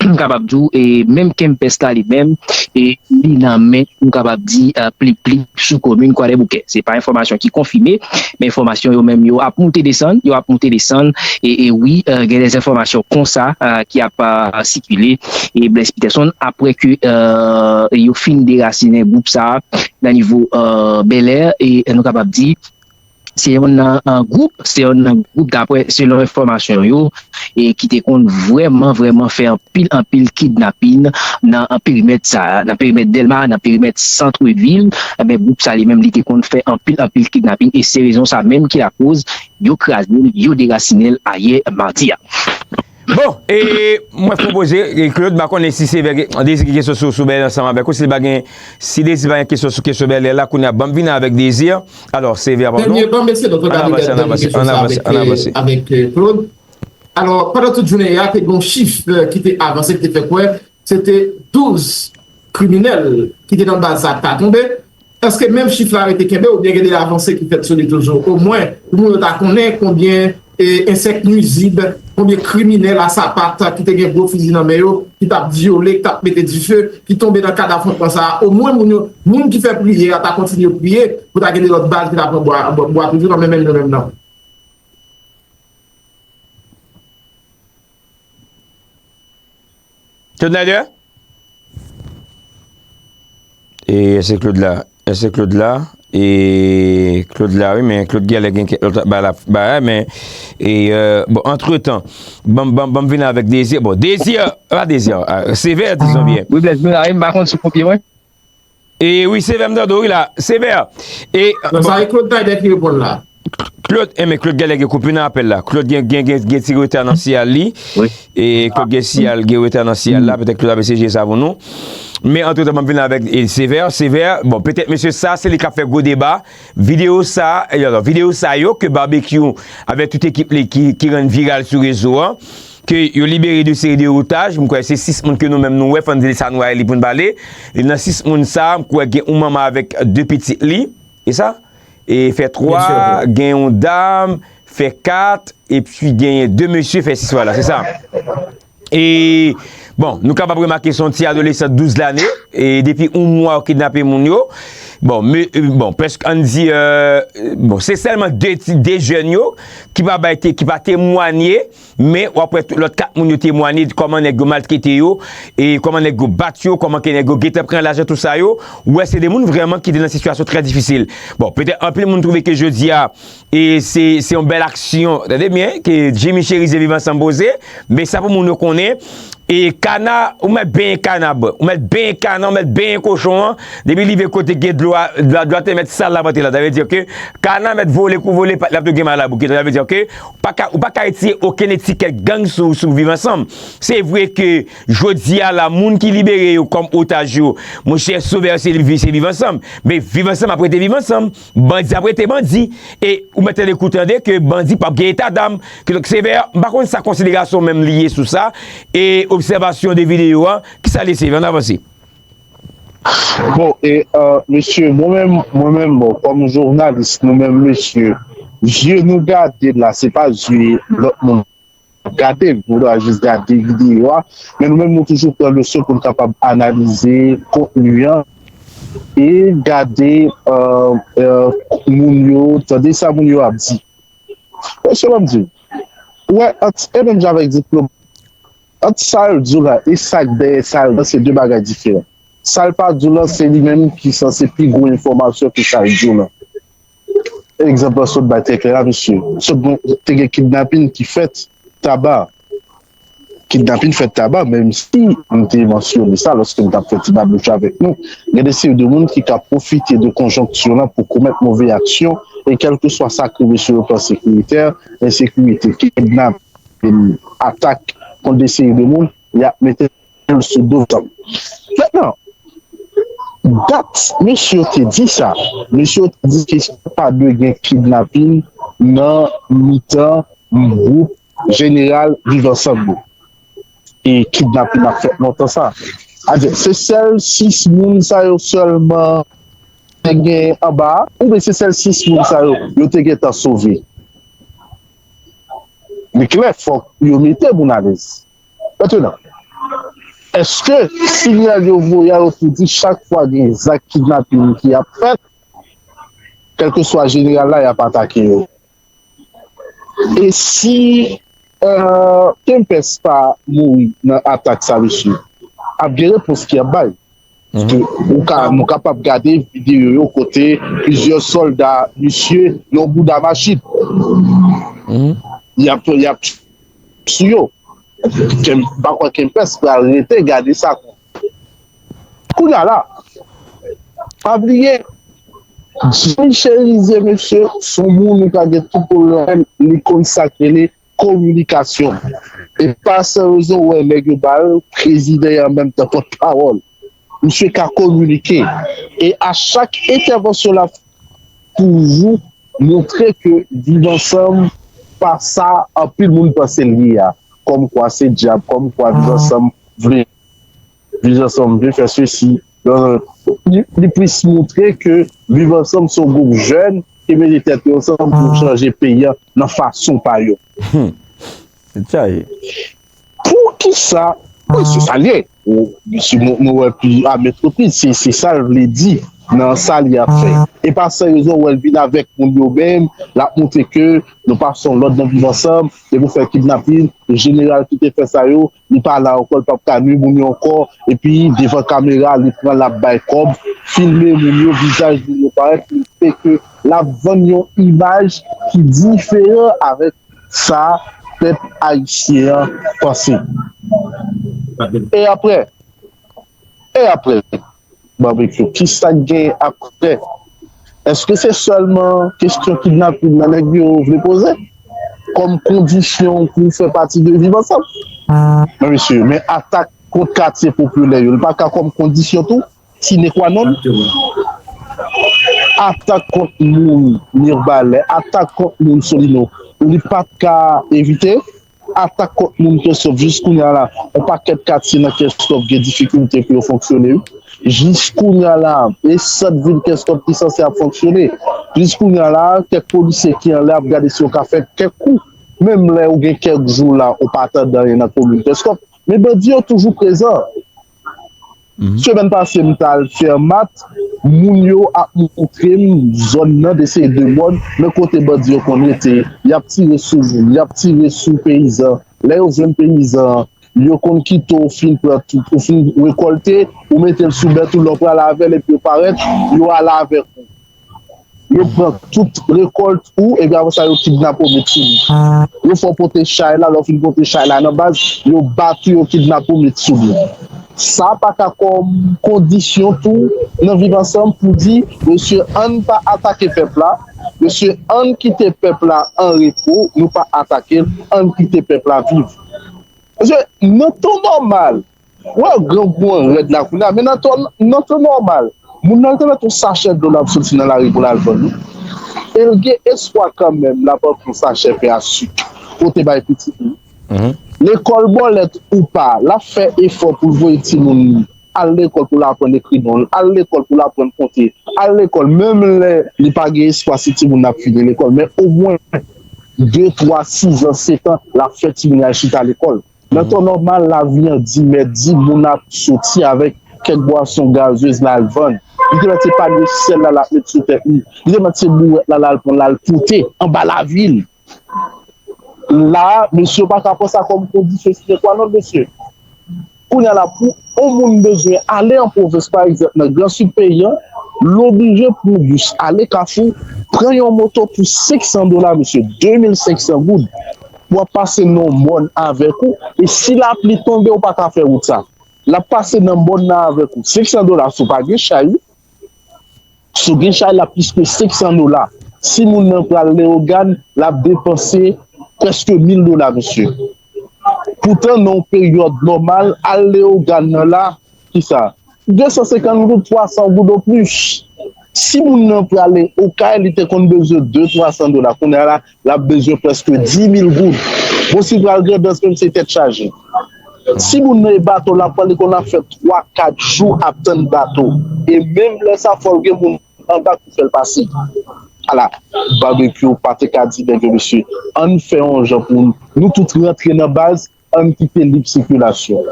m kapab di w, e menm Kempès la li menm, e li nan men, m kapab di, e, Plip Plip sou komin Kwadèboukè. Se pa enfòmasyon ki konfime, men enfòmasyon yo menm yo ap moute desann, yo ap moute desann, e, e wi, e, gen de enfòmasyon konsa, e, ki ap, e, sikile, e Blaise Peterson, apre ke, e, yo fin derasinen gwoup sa a nan nivo, e, Bèlè, e nou kapab di, se yonn nan, an, gwoup, se yonn nan gwoup, daprè, selon enfòmasyon yo, e ki te konn vrèman, vrèman fè anpil, anpil kidnapin nan, an, perimèt sa a, nan perimèt Dèlma, nan perimèt santvil, enben, gwoup sa li menm, li te konn fè anpil, anpil kidnapin, e se rezon sa menm ki lakoz yo kraze l, yo derasinen l ayè madi a. Bon, e mwen pwopoze, e Claude, m pa konnen si Sever gen, Désir gen kesyon sou, sou Bèlè ansanm avèk ou, si l pa gen, si Désir pa gen kesyon sou kesyon Bèlè la, kounye a, ban m vin avèk Désir. Alò, Sever, padon. Dènye, ban m eseye nou gade dènye kesyon sa avèk, e, avèk, e, Claude. Alò, pandan tout jounen yè a, te gen yon chif, e, ki te avanse, ki te fè kwè, se te douz kriminèl ki te nan baz sa k ta tonbe. Èske menm chif la rete kenbe oubyen gen de avanse ki fèt sou li toujou? Omwen, pou moun yo ta konnen konbyen, e, ensèk nwizib, konbyen kriminèl a sapat ki te gen gwo fizi nan men yo, ki t ap vyole, ki t ap mete dife, ki tonbe nan kad afwontman sa a. Omwen moun yo, moun ki fè priyè a ta kontinye priye pou ta gen de lòt bal ki ta pran bwa, bwa, bwa toujou nan men menm yo menm nan. Claude Nader? E èske Claude la? Èske Claude la? E Claude la, wi, men Claude genlè gen kèk lòt ba la, ba la, men, e, e, bon, antretan, ban m, ban m, ban m vin avèk Désir. Bon, Désir, pa Désir, a, Sever, dizon byen. Wi, Blaise, nou la, wi, m pa konn si w konfime mwen. E wi, Sever, m tande w, wi, la. Sever. E, non, bon, sa e Claude Nader ki reponn la. Claude, e men Claude genlè gen koupi nan apèl la. Claude gen, gen, gen, gen ti reta nan siyal li. Wi. E Claude gen siyal, gen reta nan siyal la. Petèt Claude ap eseye jere sa pou nou. Men antretan, ban m vin avèk, e, Sever. Sever, bon, petèt mesye sa, se li k ap fè gwo deba. Videyo sa, e, alò, videyo sa yo ke Babekyou avèk tout ekip li ki, ki rann viral sou rezo a, ke yo libere de seri de otaj. M kwè se sis moun ke nou menm nou wè, fò n di l sa nou wè li pou n pale. E nan sis moun sa, m kwè gen yon manman avèk de pitit li, e sa? E fè twa, gen yon dam, fè kat, epi genyen de mesye, fè sis, vwala, se sa. E, bon, nou kapab remake se yon ti adolesan douz lane, e depi yon mwa yo kidnape moun yo. Bon, me, bon, prèske ann di, euh, bon, se sèlman de ti, de jèn yo ki pa bay te, ki pa temwanye, men w ap wè tout lòt kat moun yo temwanye kòman nèg yo maltrete yo, e kòman nèg yo bat yo, kòman ke nèg yo gentan pran lajan, tout sa yo. Ou wè, se de moun vrèman ki te nan sitiyasyon trè difisil. Bon, petèt anpil moun twouve ke jodi a, e se, se yon bèl aksyon, tande byen, ke Jimmy Chérizier Viv Ansanm poze, men sa pou moun yo konnen, e kana, ou mèt benyen kana, bro. Ou mèt benyen kana, ou mèt benyen kochon an. Depi li rive kote gen dlo a, dlo a, dlo a te mèt sal la, mèt la. Sa vle di ke kana mèt vole kou vole, pa, l ap tou gen mal a bouke. Sa vle di ke ou pa ka, ou pa ka retire okenn etikèt gang sou, sou Viv Ansanm. Se vre ke jodi a la, moun ki libere yo kòm otaj yo, monchè, sovè se, se Viv Ansanm. Men Viv Ansanm ap rete Viv Ansanm. Bandi ap rete bandi. E ou mèt tande kou tande ke bandi p ap gen eta dam. Kidonk, Sevè, m pa konn sa konsiderasyon menm li ye sou sa. E obsèvasyon de videyo a, kisa l ye, Sevè? Ann avanse. Bon, e, euh, mesye, mwen menm, mwen menm, bon, kòm jounalis, nou menm, mesye, zye nou gade la, se pa zye lòt moun gade l, nou dwe jis gade videyo a. Men nou menm, nou toujou pran leson pou n kapab analize kontni an e gade, euh, euh, moun yo, tande sa moun yo ap di. Mesye, ban m di w, ou wè, ant, e menm jan avèk diplom, ant sa yo di w la e sa k dèyè sa yo di w la, se de bagay diferan. Sa l pa di w la, se li menm ki sanse pi gwo enfòmasyon ke sa l di w la. Egzanp lan sot bay trè klè la, mesye. Sot gon, te gen kidnapin ki fèt Taba. Kidnapin fèt Taba, menm si m te mansyone sa lòske m t ap fè ti babouch avèk nou. Gen de seri de moun ki ka pwofite de konjonkti lan pou komèt move aksyon, e kèlkeswa sa k rive sou le plan sekiritè, ensekirite, kidnapin, atak kont de seri de moun, y ap mete l sou do tanm. Mentnan, dat mesye yo te di sa, mesye yo te di ke pa dwe gen kidnapin nan mitan gwoup jeneral Viv Ansanm yo. E kidnapin ap fèt lontan sa. Adye, se sèl sis moun sa yo sèlman te gen anba a, oubyen se sèl sis moun sa yo, yo te gentan sove? Li klè, fòk yo mete moun alèz. Mentnan, èske sinyal yo voye a yo pou di chak fwa gen zak kidnapin ki ap fèt, kèlkeswa jeneral la, y ap atake yo? E si, euh, Kempès pa mouri nan atak sa, mesye, ap gen repons ki ap bay. Paske ou ka, nou kapab gade videyo yo kote plizyè sòlda misye yon bouda machin. Y ap, y ap sou yo. Ken-, m pa kwè Kempès pral rete gade sa. Kounye a la, pa bliye, Jimmy Chérizier, mesye, se yon moun ou ka gen tout pwoblèm, li konn sa k rele kominikasyon. E pa san rezon ou wè nèg yo ba l prezidan e an menm tan pòtpawòl. Misye ka kominike. E a chak entèvansyon l ap toujou montre ke Viv Ansanm pa sa anpil moun panse l ye a. Kòmkwa se dyab, kòmkwa Viv Ansanm vle Viv Ansanm vle fè sesi. Li, li plis montre ke Viv Ansanm se yon gwoup jèn ki mete tèt yo ansanm pou chanje peyi a nan fason pa yo. Sa ye. Poukisa? Wi, se sa l ye. Ou, si nou, nou wè pi a mèt repriz, se, se sa l vle di nan sa li ap fè. E pa san rezon wè l vin avèk moun yo menm, l ap montre ke nou pa se yon lòt nan Viv Ansanm, depi w fè kidnapin, jeneral ki te fè sa yo, li pa la ankò, li p ap ka nwi moun yo ankò, epi devan kamera, li pran, l ap bay kòb, filme moun yo, vizaj moun yo parèt, li fè ke l ap vann yon imaj ki diferan avèk sa pèp ayisyen an panse. E apre, e apre, Babekyou, kisa k gen apre? Èske se sèlman kesyon kidnapin nan nèg yo vle poze kòm kondisyon pou fè pati de Viv Ansanm? Men mesye, men atak kont katye popilè yo, li pa ka kòm kondisyon tou? Sine kwa non? Atak kont moun Mirbalè, atak kont moun Solino, li pa t ka evite? Atak kont moun Kenskòf, jis kounye a la, yon pakèt katye nan Kenskòf gen difikilte pou yo fonksyone, wi. Jis kounye a la, e sant vil Kenskòf ki sanse ap fonksyone. Jis kounye a la, kèk polisye ki anlè ap gade si yo ka fè kèk kou. Menm lè ou gen kèk jou la, ou pa tande anyen nan komin Kenskòf. Men bandi yo toujou prezan. Semèn pase, m t al Fèmat, Moun yo ap montre m zòn nan de seri de mòn, men kote bandi yo konn rete, y ap tire sou moun, y ap tire sou peyizan. Lè yo jwenn peyizan an, yo konn kite w fin pran tout, ou fin rekòlte, ou mete l sou bèt ou, lè w pral avè l epi yo parèt, yo ale avèk ou. Yo pran tout rekòt ou, epi apre sa, yo kidnape w, met sou li. Yo fè w pote chay la, lè w fin pote chay la nan baz, yo bat ou, yo kidnape w, met sou li. Sa pa ka kòm kondisyon tou nan viv ansanm pou di, mesye, ann pa atake pèp la, mesye, ann kite pèp la an repo, nou pa atake l, ann kite pèp la viv. Mesye, nan tan nòmal, wè grangou an rèd la kounye a, men nan tan, nan tan nòmal, moun nan te mèt yon sachè dlo l ap soti nan lari pou l al vann wi. E l gen espwa kanmenm, l ap pran yon sachè pen a sik pou te bay pitit li. Lekòl bòlèt ou pa, l ap fè efò pou l voye timoun li al lekòl pou l aprann ekri non l, al lekòl pou l aprann konte, al lekòl, menm lè li pa gen espwa si timoun nan ap fini lekòl, men omwen de, twa, sis an, sèt an, l ap fè timoun al chita lekòl. Nan tan nòmal, lavi an di, mèt di, moun ap soti avèk kèk bwason gazez l al vann. Li te mèt se panye sèl la, l ap met sou tèt li. Li te mèt se bouwèt la, l al pran, l al pote anba lavi l. La a, mesye, yo pa ka pran sa kòm kondisyon sine qua non, mesye. Kounye a la, pou yon moun bezwen ale an pwovens, pa egzanp, nan Gran Sid peyi a, l oblije pran bus ale Kafou, pran yon moto pou senk san dola, mesye, de mil senk san goud. W ap pase nan yon mòn avèk ou, e si lapli tonbe, ou pa ka fè wout sa. L ap pase nan mòn nan avèk ou. Senk san dola, si w pa gen chay, wi. Si w gen chay, l ap plis ke senk san dola. Si moun nan pral Leyogàn, l ap depanse prèske mil dola, mesye. Poutan, nan yon peryòd nòmal, al Leyogàn nan la, kisa? De san senkant goud, twa san goud oplis. Si moun nan prale Okay, li te konn bezwen de, twa san dola. Kounye a la, l ap bezwen prèske di mil goud. Bon, si l pral Grandans, menm se tèt chaje. Si moun nan e bato l ap pran, li konn ap fè twa, kat jou ap tann bato. E menm lè sa, fò l gen moun anba ki fè l pase. Ala, Babekyou pa te ka di nèg yo, mesye, ann fè yon jan pou nou tout rantre nan baz, ann kite lib sikilasyon.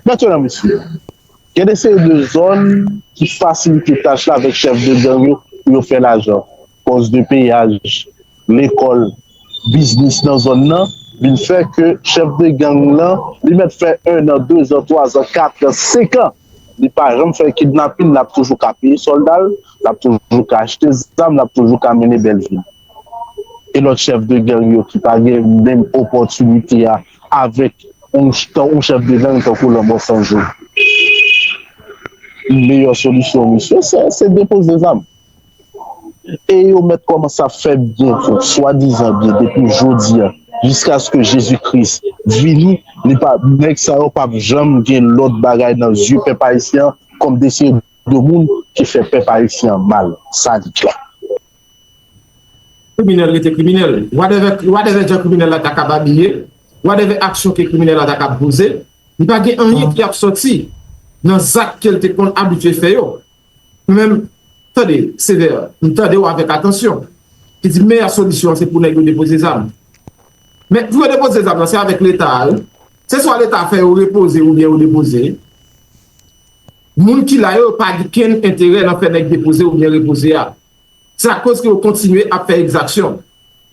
Mentnan, mesye, gen de seri de zòn ki fasilite tach la avèk chèf de gang yo pou yo fè lajan. Pòs de peyaj, lekòl, biznis nan zòn nan, vin fè ke chèf de gang lan, li mèt fè en an, de zan, twa zan, kat an, senk an, li pa janm fè kidnapin, l ap toujou ka peye sòlda l, l ap toujou ka achte zam, l ap toujou ka mennen bèl vi l. E lòt chèf de gang yo ki pa gen menm opòtinite a avèk yon, yon chèf de gang tankou Lanmò Sanjou. Meyè solisyon, mesye, se, se depoze zam. E yo mèt kòmanse ap fè byen, swadizan byen, depi jodi a, jiskaske Jezi Kris vini, li pa, nèg sa yo p ap janm gen lòt bagay nan zye pèp ayisyen an kòm de seri de moun ki fè pèp ayisyen an mal. Sa li klè. Kriminèl rete kriminèl. Whatever, whatever jan kriminèl la ta kab abiye, whatever aksyon ke kriminèl la ta kab poze, li pa gen anyen ki ap sòti nan zak ke l te konn abitye fè yo. Mwen menm, tande, Sevè, m tande w avèk atansyon. Ki di meyè solisyon an se pou nèg yo depoze zam. Men pou yo depoze zam nan, se avèk Leta a, wi. Se swa Leta fè yo repoze oubyen yo depoze. Moun ki la yo, yo pa gen kenn enterè nan fè nèg depoze oubyen repoze a. Se akoz ke yo kontinye ap fè egzaksyon.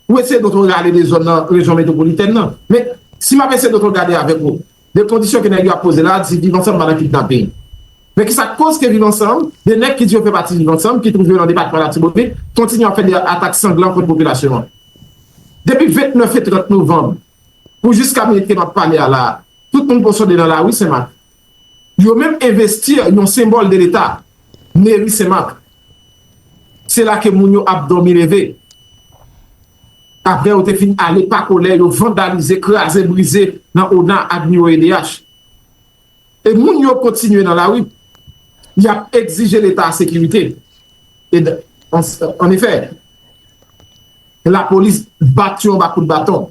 Ou eseye doto rale de zòn nan rejyon metwopolitèn nan. Men, si m ap eseye doto gade avèk ou, de kondisyon ke nèg yo ap poze la, di Viv Ansanm pa nan kidnaping. Men kisa k koz ke Viv Ansanm, de nèg ki di yo fè pati Viv Ansanm, ki twouve yo nan depatman Latibonit, kontinye ap fè de atak sanglan kont popilasyon an? Depi vennèf e trant novanm, pou jiska minit ke m ap pale a la a, tout moun pran sonde nan lari Senmak. Yo menm envesti yon senbòl de Leta, meri Senmak. Se la ke moun yo ap dòmi leve. Apre yo te fin ale pa kolè, yo vandalize, kraze, brize nan ona, Admiro, E D H. E moun yo kontinye nan lari. Y ap egzije Leta a sekirite. E, an, an efè, lapolis bat yo anba kout baton.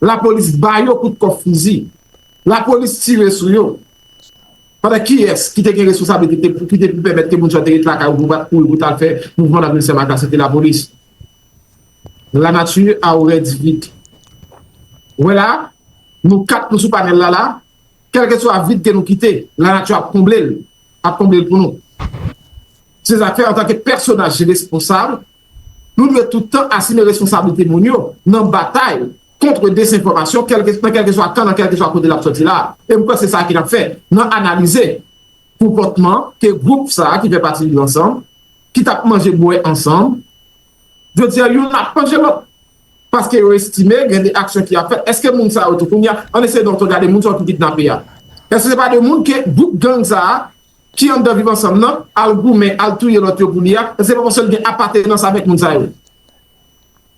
Lapolis ba yo kout kòf fizi. Lapolis tire sou yo. Pandan kiyès ki te gen responsablite ki te pou pèmèt ke moun sa yo te ret lakay yo pou bat kouri pou t al fè mouvman nan vil Senmak la, se te lapolis. La nature aurait dit vite. Wè la, nou kat nou sou panèl la la, kèlkeswa vid ke nou kite, lanati ap konble l, ap konble l pou nou. Se sa k fè, antanke pèsonaj responsab, nou dwe tout tan asime responsablite moun yo nan batay kont dezenfòmasyon, kèlke, nan kèlkeswa kan, nan kèlkeswa kote l ap sòti la. E m kwè se sa ki n ap fè nan analize konpòtman ke gwoup sa a ki fè pati Viv Ansanm, ki t ap manje bwè ansanm, jodi a, youn ap manje lòt. Paske yo estime gen de aksyon ki ap fèt. Èske moun sa yo tou, kounye a, ann eseye donk gade moun sa yo ki kidnape a? Èske se pa de moun ke gwoup gang sa a, ki anndan Viv Ansanm nan, al goumen, al touye lòt yo pou li a? Èske se pa paske l gen apatenans avèk moun sa yo?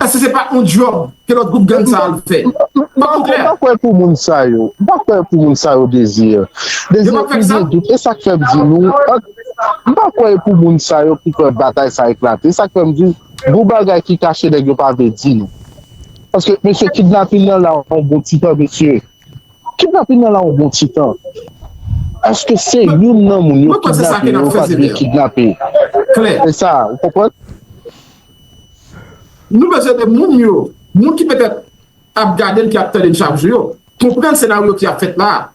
Èske se pa yon djòb ke lòt gwoup gang sa a al fè? Fòk nou klè. M pa kwè pou moun sa yo. M pa kwè pou moun sa yo, Désir. Désir, ou gen dout. E sa k fè m di nou, m pa kwè pou moun sa yo ki fè batay sa eklate. E sa k fè m di, gon bagay ki kache nèg yo pa vle di nou. Paske, mesye, kidnapin nan la yon bon ti tan, mesye. Kidnapin nan la yon bon ti tan. Èske se youn nan moun yo kidnape yo pa t vle kidnape? E sa, ou konprann? Nou bezwen de moun yo, moun ki petèt ap gade n, ki ap tande n chak jou yo, konprann senaryo ki ap fèt la.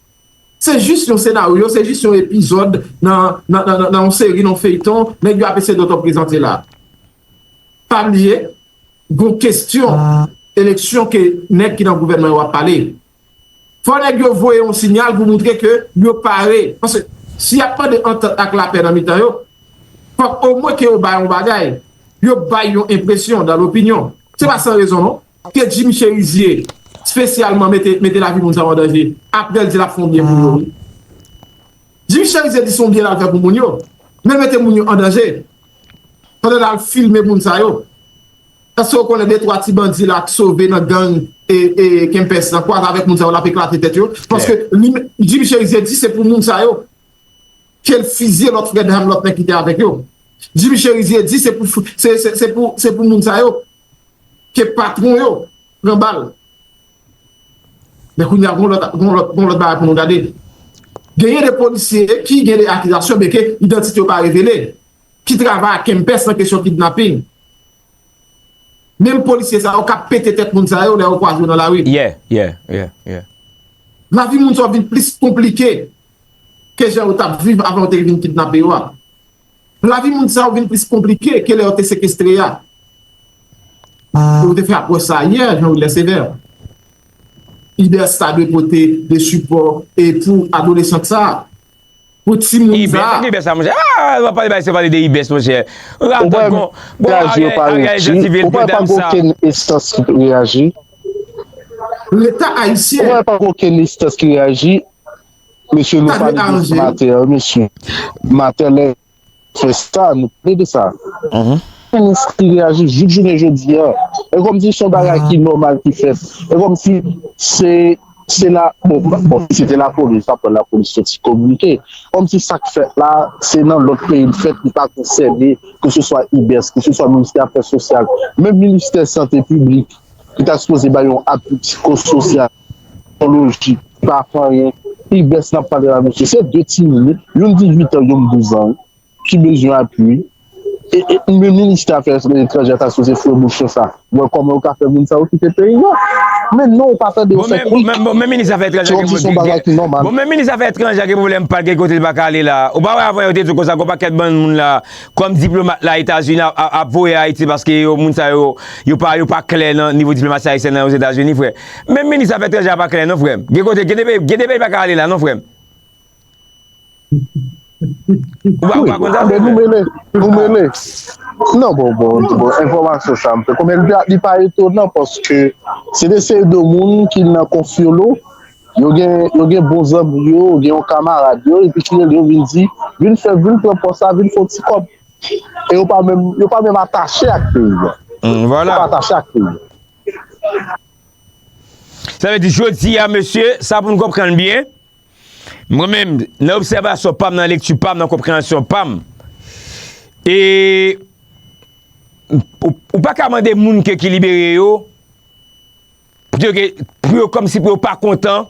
Se jis yon senaryo, se jis yon epizòd nan, nan, nan, nan, nan yon seri, nan yon feyton, nèg yo ap eseye de reprezante la. Pa bliye, gon kesyon eleksyon ke nèg ki nan gouvènman yo ap pale. Fò nèg yo voye yon sinyal pou montre ke yo pare. Paske si y ap mande antant ak lapè nan mitan yo, fòk omwen ke yo bay yon bagay. Yo bay yon enpresyon dan lopinyon. Se pa san rezon non. Ke Jimmy Chérizier espesyalman mete, mete lavi moun sa yo an danje. Apre l di l ap fè yon byen pou yo. Jimmy Chérizier di se yon byen l al fè pou moun yo. Men l mete moun yo an danje. Pandan l al filme moun sa yo. Èske w konnen de twa ti bandi la k sove nan gang e, e Kempès nan kwaze avèk moun sa yo, l ap eklate tèt yo? Paske li, Jimmy Chérizier di se pou moun sa yo ke l fizye lòt frè dam lòt nèg ki te avèk yo. Jimmy Chérizier di se pou, se, se, se pou, se pou moun sa yo ke patwon yo pran bal. Men kounye a, gon lòt, gon lòt, gon lòt bagay pou nou gade. Genyen de polisye ki gen de akizasyon, men ke idantite yo pa revele, ki travay ak Kempès nan kesyon kidnaping. Menm polisye sa yo k ap pete tèt moun sa yo lè yo kwaze yo nan lari. Yeah, yeah, yeah, yeah. Lavi moun sa yo vin plis konplike ke jan yo t ap viv avan yo te vin kidnape yo a. Lavi moun sa yo vin plis konplike ke lè yo te sekestre a. Yo te fè apwòch sa yè, Jean Wilner Sévère. Ibès ta dwe pote de sipò e pou adolesan sa. Pou timoun sa. Ibès, Ibès la, monchè. Ah, w ap pale bay, se pale de Ibès, monchè. Ratant kon, bon, Ariel, Ariel Jean ti vye l pran dam sa. Ou pa gen okenn enstans ki reyaji. Leta ayisyen. Ou pa gen okenn enstans ki reyaji. Mesye, nou pale de Martel, mesye. Martel fè sa, nou pale de sa. Okenn enstans ki reyaji jouk jounen jodi a. E kòmsi se yon bagay ki nòmal ki fèt. E kòmsi se Se la, bon, bon, si se te lapolis, ta pran lapolis soti kominike. Kòmsi sa k fèt la, se nan lòt peyi l fèt, li pa konsène, keseswa Ibès, keseswa ministè afè sosyal, menm ministè sante piblik, ki ta sipoze bay yon apui psikososyal, psikolojik, pa fè anyen. Ibès n ap pale la, mesye, se de timoun, youn dizuit an, youn douz an. Ki bezwen apui. E, e, men ministè afè etranjè ta sipoze foure bouch sou sa. Bon, kòman yo ka fè moun sa yo kite peyi a? Men non, ou pa tande yo fè kwik. Bon, men, bon, men minis afè etranjè gen pou l di, bon, men minis afè etranjè gen pwoblèm pa l gen kote l pa ka ale la. Ou pa wè avan yo te di w konsa, gon pakèt bann moun la, kòm diplomat la, Etazini ap, ap, ap voye Ayiti paske yo, moun sa yo, yo pa, yo pa klè nan nivo diplomasi ayisyen nan Ozetazini, frè. Menm minis afè etranjè a pa klè non, frè m. Gen kote, gen de peyi, gen de peyi pa ka ale la non, frè m. Ou pa, ou pa konn sa, frè m? Nou mele, nou mele. Non, bon, bon, bon, enfòmasyon sa m fè. Konbyen li pa, li pa etonan paske se de seri de moun ki nan konfyolo, yo gen, yo gen bon zanmi yo, yo gen yon kamarad yo, epi ki rele yo vin di, vin fè, vin pran pòs la, vin fè yon ti kòb. E yo pa menm, yo pa menm atache ak peyi a. Yo pa atache ak peyi a. Sa vle di, jodi a, mesye, sa pou n konprann byen, mwen menm, nan obsèvasyon pa m, nan lekti pa m, nan konpreyansyon pa m, e ou, ou pa ka mande moun ke, ki libere yo, pou yo, pou yo kòmsi pou yo pa kontan,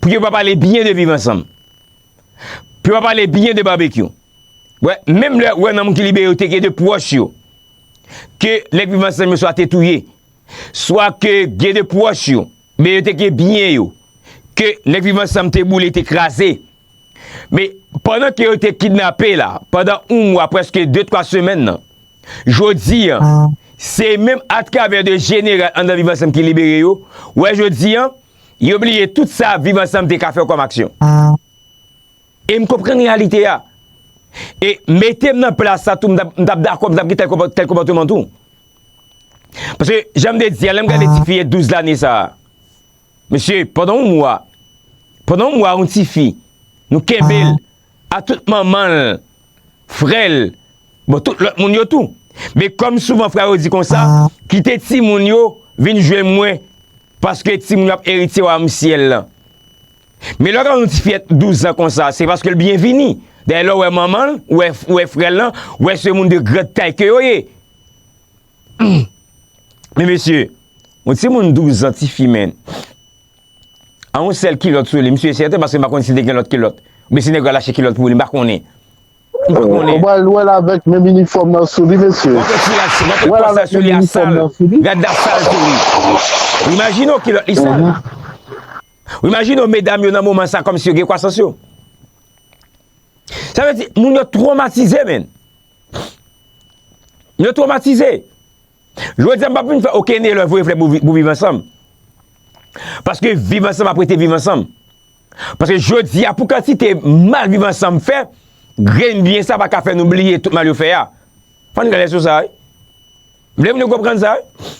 pou yo pa pale byen de Viv Ansanm, pou yo pa pale byen de Babekyou. Wè, menm lè, wè, nan moun ki libere yo, te gen de pwòch yo, ke nèg Viv Ansanm yo swa te touye, swa ke gen de pwòch yo, men yo te gen byen yo, ke nèg Viv Ansanm te boule, te kraze. Men, pandan ke yo te kidnape la, pandan yon mwa, prèske de, twa semèn nan, jodi a, se menm atravè de jeneral anndan Viv Ansanm ki libere yo. Wè, jodi a, yo bliye tout sa Viv Ansanm te ka fè kòm aksyon. E m konprann reyalite a. E mete m nan plas sa tou, m t ap, m t ap dakò, m t ap gen tèl konpò-, tèl konpòteman tou. Paske, jan m te di a, lè m gade ti fi douz lane sa a, mesye, pandan yon mwa, pandan yon mwa, yon ti fi, nou kenbe l, a tout manman l, frè l, bon, tout lòt moun yo tou. Men kòm souvan frè yo di konsa, kite timoun yo vin jwenn mwen, paske timoun yo ap eritye wayòm syèl lan. Men lè w gade yon ti fiyèt douz an konsa, se paske l byen vini. Dayè, lè w wè manman l, w wè, w wè frè l lan, w wè se moun de grand tay ke yo ye. Men mesye, yon timoun douz an, tifi, menn, a yon sèl kilòt sou li, misye sèten, paske m pa konn si te gen lòt kilòt. Oubyen si nèg la lache kilòt pou li, m pa konnen. M pa konnen. Ou pral wè l avèk menm inifòm nan sou li, mesye. Ou wè l avèk menm inifòm nan sou li. Gad la sal sou li. Imajine w kilòt li sal. Ou imajine w medam yo nan moman sa kòmsi yo gen kwasans yo. Sa vle di, moun yo twomatize, menn. Yo twomatize. Jodi a, m p ap vin fè okenn elòj voye flè pou vi-, pou Viv Ansanm. Paske Viv Ansanm ap rete Viv Ansanm. Paske jodi a, pou kantite mal Viv Ansanm fè, grenn byen sa pa ka fè nou bliye tout mal yo fè a. Fò n gade sou sa, wi. M vle moun yo konprann sa, wi.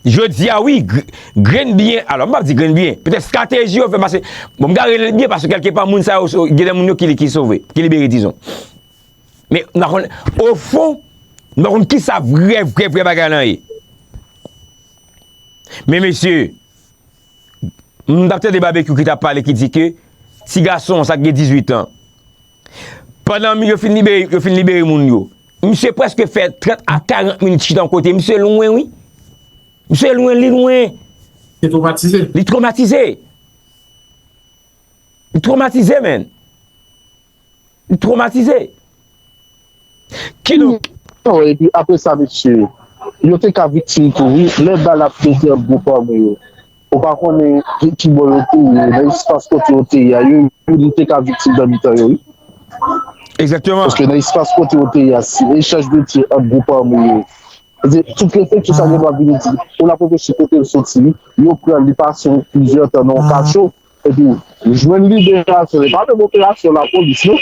Jodi a, wi, gr-, grenn byen, alò, m p ap di grenn byen, petèt estrateji yo fè, paske, bon, m ka rele l byen, paske kèlkepa moun sa yo, gen de moun yo ki, ki sove, ki libere, dizon. Men, m pa konn, o fon, m pa konn kisa vrè, vrè, vrè bagay lan ye. Men mesye, m t ap tande Babekyou ki t ap pale, ki di ke ti gason sa ki gen dizuit an, pandan yo fin libere, yo fin libere moun yo, misye prèske fè trant a karant minit chita yon kote. Misye lwen, wi. Misye lwen, li lwen. Li twomatize. Li twomatize. Li twomatize, menn. Li twomatize. Kidonk, non, epi apre sa, mesye, yo te ka viktim tou, wi. Lè bal ap pete ant gwoup ame yo, ou pa konnen ki, ki bò yo te ye, nan espas kote yo te ye a, yo, yo te ka viktim nan mitan yo, wi. Egzakteman. Paske nan espas kote yo te ye a, si echanj de tir ant gwoup ame yo, se tout refleksyon sa gen dwa vini di, ou la pwofesi kote l soti, yo pran li pase plizyè tan nan yon kacho, epi jwenn liberasyon, e pa menm operasyon lapolis, non.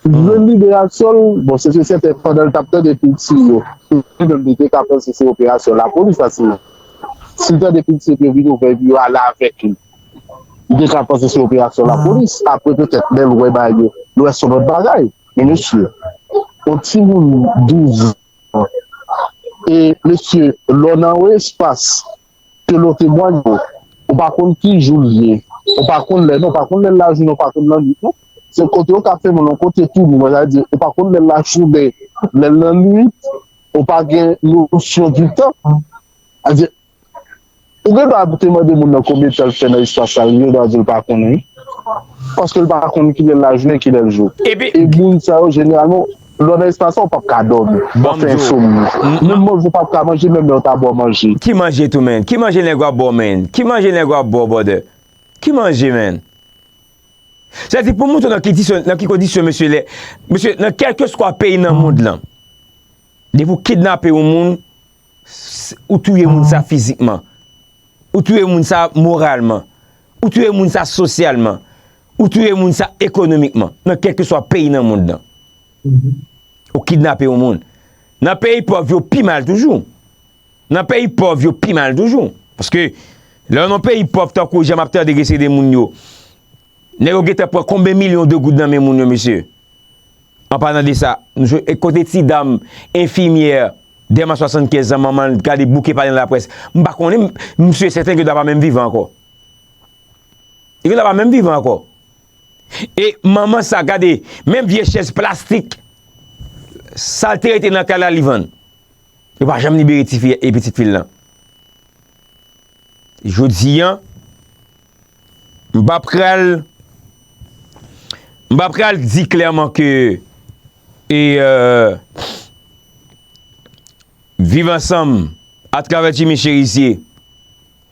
Jwenn liberasyon l, bon, se sèten, pandan l t ap tande pil tir yo, li menm li te ka panse se operasyon lapolis, paske si l tande pil tir, epi yo vin ouvè, epi yo ale avèk li. Li te ka panse se operasyon lapolis. Apre, petèt, lè l wè bagay yo, l wè se yon lòt bagay. Men mesye, yon timoun douz an. E, mesye, lè w nan yon espas, selon temwayaj yo, ou pa konn ki jou l ye. Ou pa konn lè, non, ou pa konn lè l lajounen, ou pa konn lannwit, non. Se kote yo ka fè moun yon kote tou, mwen, sa vle di, ou pa konn lè l lajounen, lè l lannwit, ou pa gen nosyon di tan. Sa vle di, ou gen dwa te mande moun nan konbyen tan l fè nan espas sa, li gen dwa di l pa konnen, wi. Paske l pa konn kilè l lajounen, kilè l jou. Epi, e moun sa yo, jeneralman, lè w nan espas sa, ou p ap ka dòmi. W ap fè ensomni. Menm manje, ou p ap ka manje, menm lè yo ta ba w manje. Ki manje tou, menn? Ki manje nèg yo ap ba w, menn? Ki manje nèg yo ap ba w, brother? Ki manje, menn? Sa vle di pou montre w nan ki disyon, nan ki kondisyon mesye lè, mesye, nan kèlkeswa peyi nan mond lan, depi w kidnape yon moun, s-, ou touye moun sa fizikman, ou touye moun sa moralman, ou touye moun sa sosyalman, ou touye moun sa ekonomikman, nan kèlkeswa peyi nan mond lan. Ou kidnape yon moun. Nan peyi pòv yo pi mal toujou. Nan peyi pòv yo pi mal toujou. Paske lè w nan peyi pòv tankou jan m ap tande gen se de moun yo, nèg yo gentan pran konbyen milyon de goud nan men moun yo, mesye. An palan de sa, nou jwe, e kote ti dam enfimyè, dèyè swasannkenz an, manman l gade bouke pale nan laprès. M pa konnen, m, misye sèten ke l pa menm vivan ankò. Li genlè pa menm vivan ankò. E manman sa, gade, menm vye chèz plastik, sa l te rete nan kay la, li vann. Yo pa janm libere tifi e pitit fi l lan. Jodi a, m pa pral, m pa pral di klèman ke, e, euh, Viv Ansanm, atravè Jimmy Chérizier,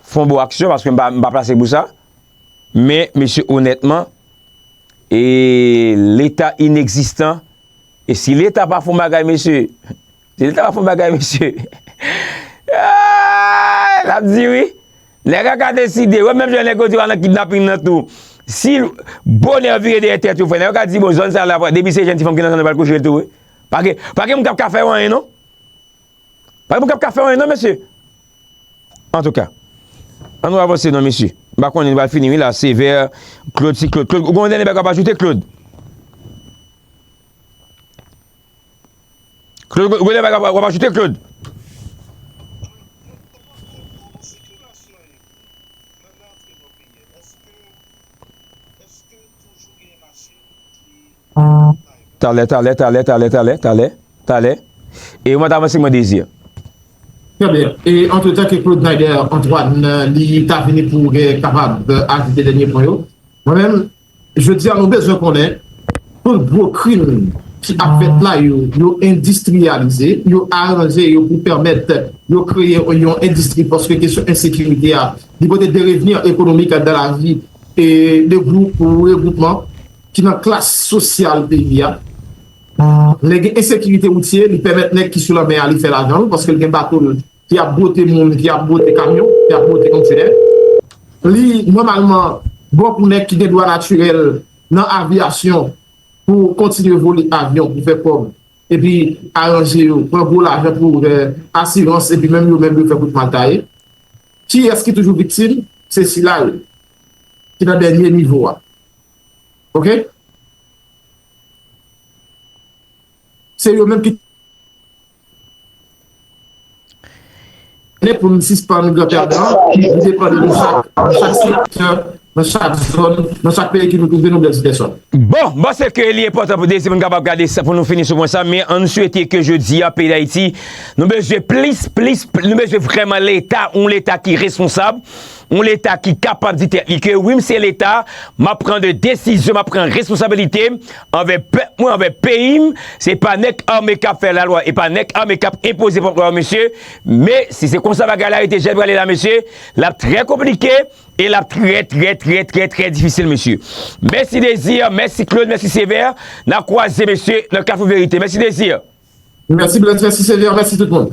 fè yon bon aksyon, paske m pa, m pa plase pou sa. Men, mesye, onètman, e Leta inegzistan. E si Leta pa fè yon bagay, mesye, si Leta pa fè yon bagay, mesye, ah, l ap di wi. Nèg la ka deside, wè, menm jan nèg yo di w nan kidnaping nan tou. Si bonè vire dèyè tèt yo, frè, nèg yo ka di, bon, zòn sa la, depi se jèn ti fanm ki nan zòn nan, pral kouche l tou, wi. Pa gen, pa gen moun k ap ka fè yo anyen, non. Pa gen moun k ap ka fè yo anyen, non, mesye. Antouka, ann nou avanse, non, mesye. M pa konnen, nou pral fini, wi, la, Sevè, Claude, si Claude. Claude, ou gen yon dènye bagay w ap ajoute, Claude? Claude, ou gen yon dènye bagay w ap ajoute, Claude? Talè, talè, talè, talè, talè, talè, talè. E mwen ta avanse mwen Désir. Trè byen. E antretan ke Claude Naider Antoine, euh, li ta vini pou, euh, kapab, euh, ajoute dènye pwen yo. Mwen menm, jodi a nou bezwen konnen tout gwo krim ki ap fèt la yo, yo endistriyalize, yo aranje yo pou pèmèt yo kreye yon endistri paske kesyon ensekirite a, li pote de revni ekonomik dan la vi e de gwoup ou regwoupman ki nan klas sosyal peyi a. Lè gen ensekirite woutye, li pèmèt nèg ki sou lanmè a li fè lajan l, paske l gen bato l ki ap bwote moun, ki ap bwote kamyon, ki ap bwote kontènè. Li, nòmalman, bon pou nèg ki gen dwa natirèl nan aviyasyon pou kontinye vole avyon, pou fè kòb, epi aranje yo, pran gwo lajan pou, eh, asirans, epi menm yo menm yo fè kout mal taye. Kiyès ki toujou viktim? Se sila yo ki nan dènye nivo a. Oke? Se yo menm ki ne pou n sispann gran pèdan, nou depann de nou chak, nan chak sektè, nan chak zòn, nan chak peyi ki nou twouve nou, bèl ti pèsòn. Bon, m panse ke li enpòtan pou Désir pou n kapab gade sa, pou nou fini sou pwen sa, men ann swete ke jodi a, peyi Dayiti, nou bezwen plis, plis, plis, nou bezwen vrèman Leta, yon Leta ki responsab, yon Leta ki kapab di tèt li ke wi, m se Leta, m ap pran de desizyon, m ap pran responsabilite m anvè pèp mwen, anvè peyi m. Se pa nèg ame k ap fè lalwa, e pa nèg ame k ap enpoze pwòp lwa yo, mesye. Men si se konsa bagay la rete jan l prale la, mesye, l ap trè konplike e l ap trè, trè, trè, trè, trè difisil, mesye. Mèsi Désir, mèsi Claude, mèsi Sévère. N a kwaze, mesye, nan Kafou Verite. Mèsi Désir. Mèsi Blaise, mèsi Sévère, mèsi tout moun.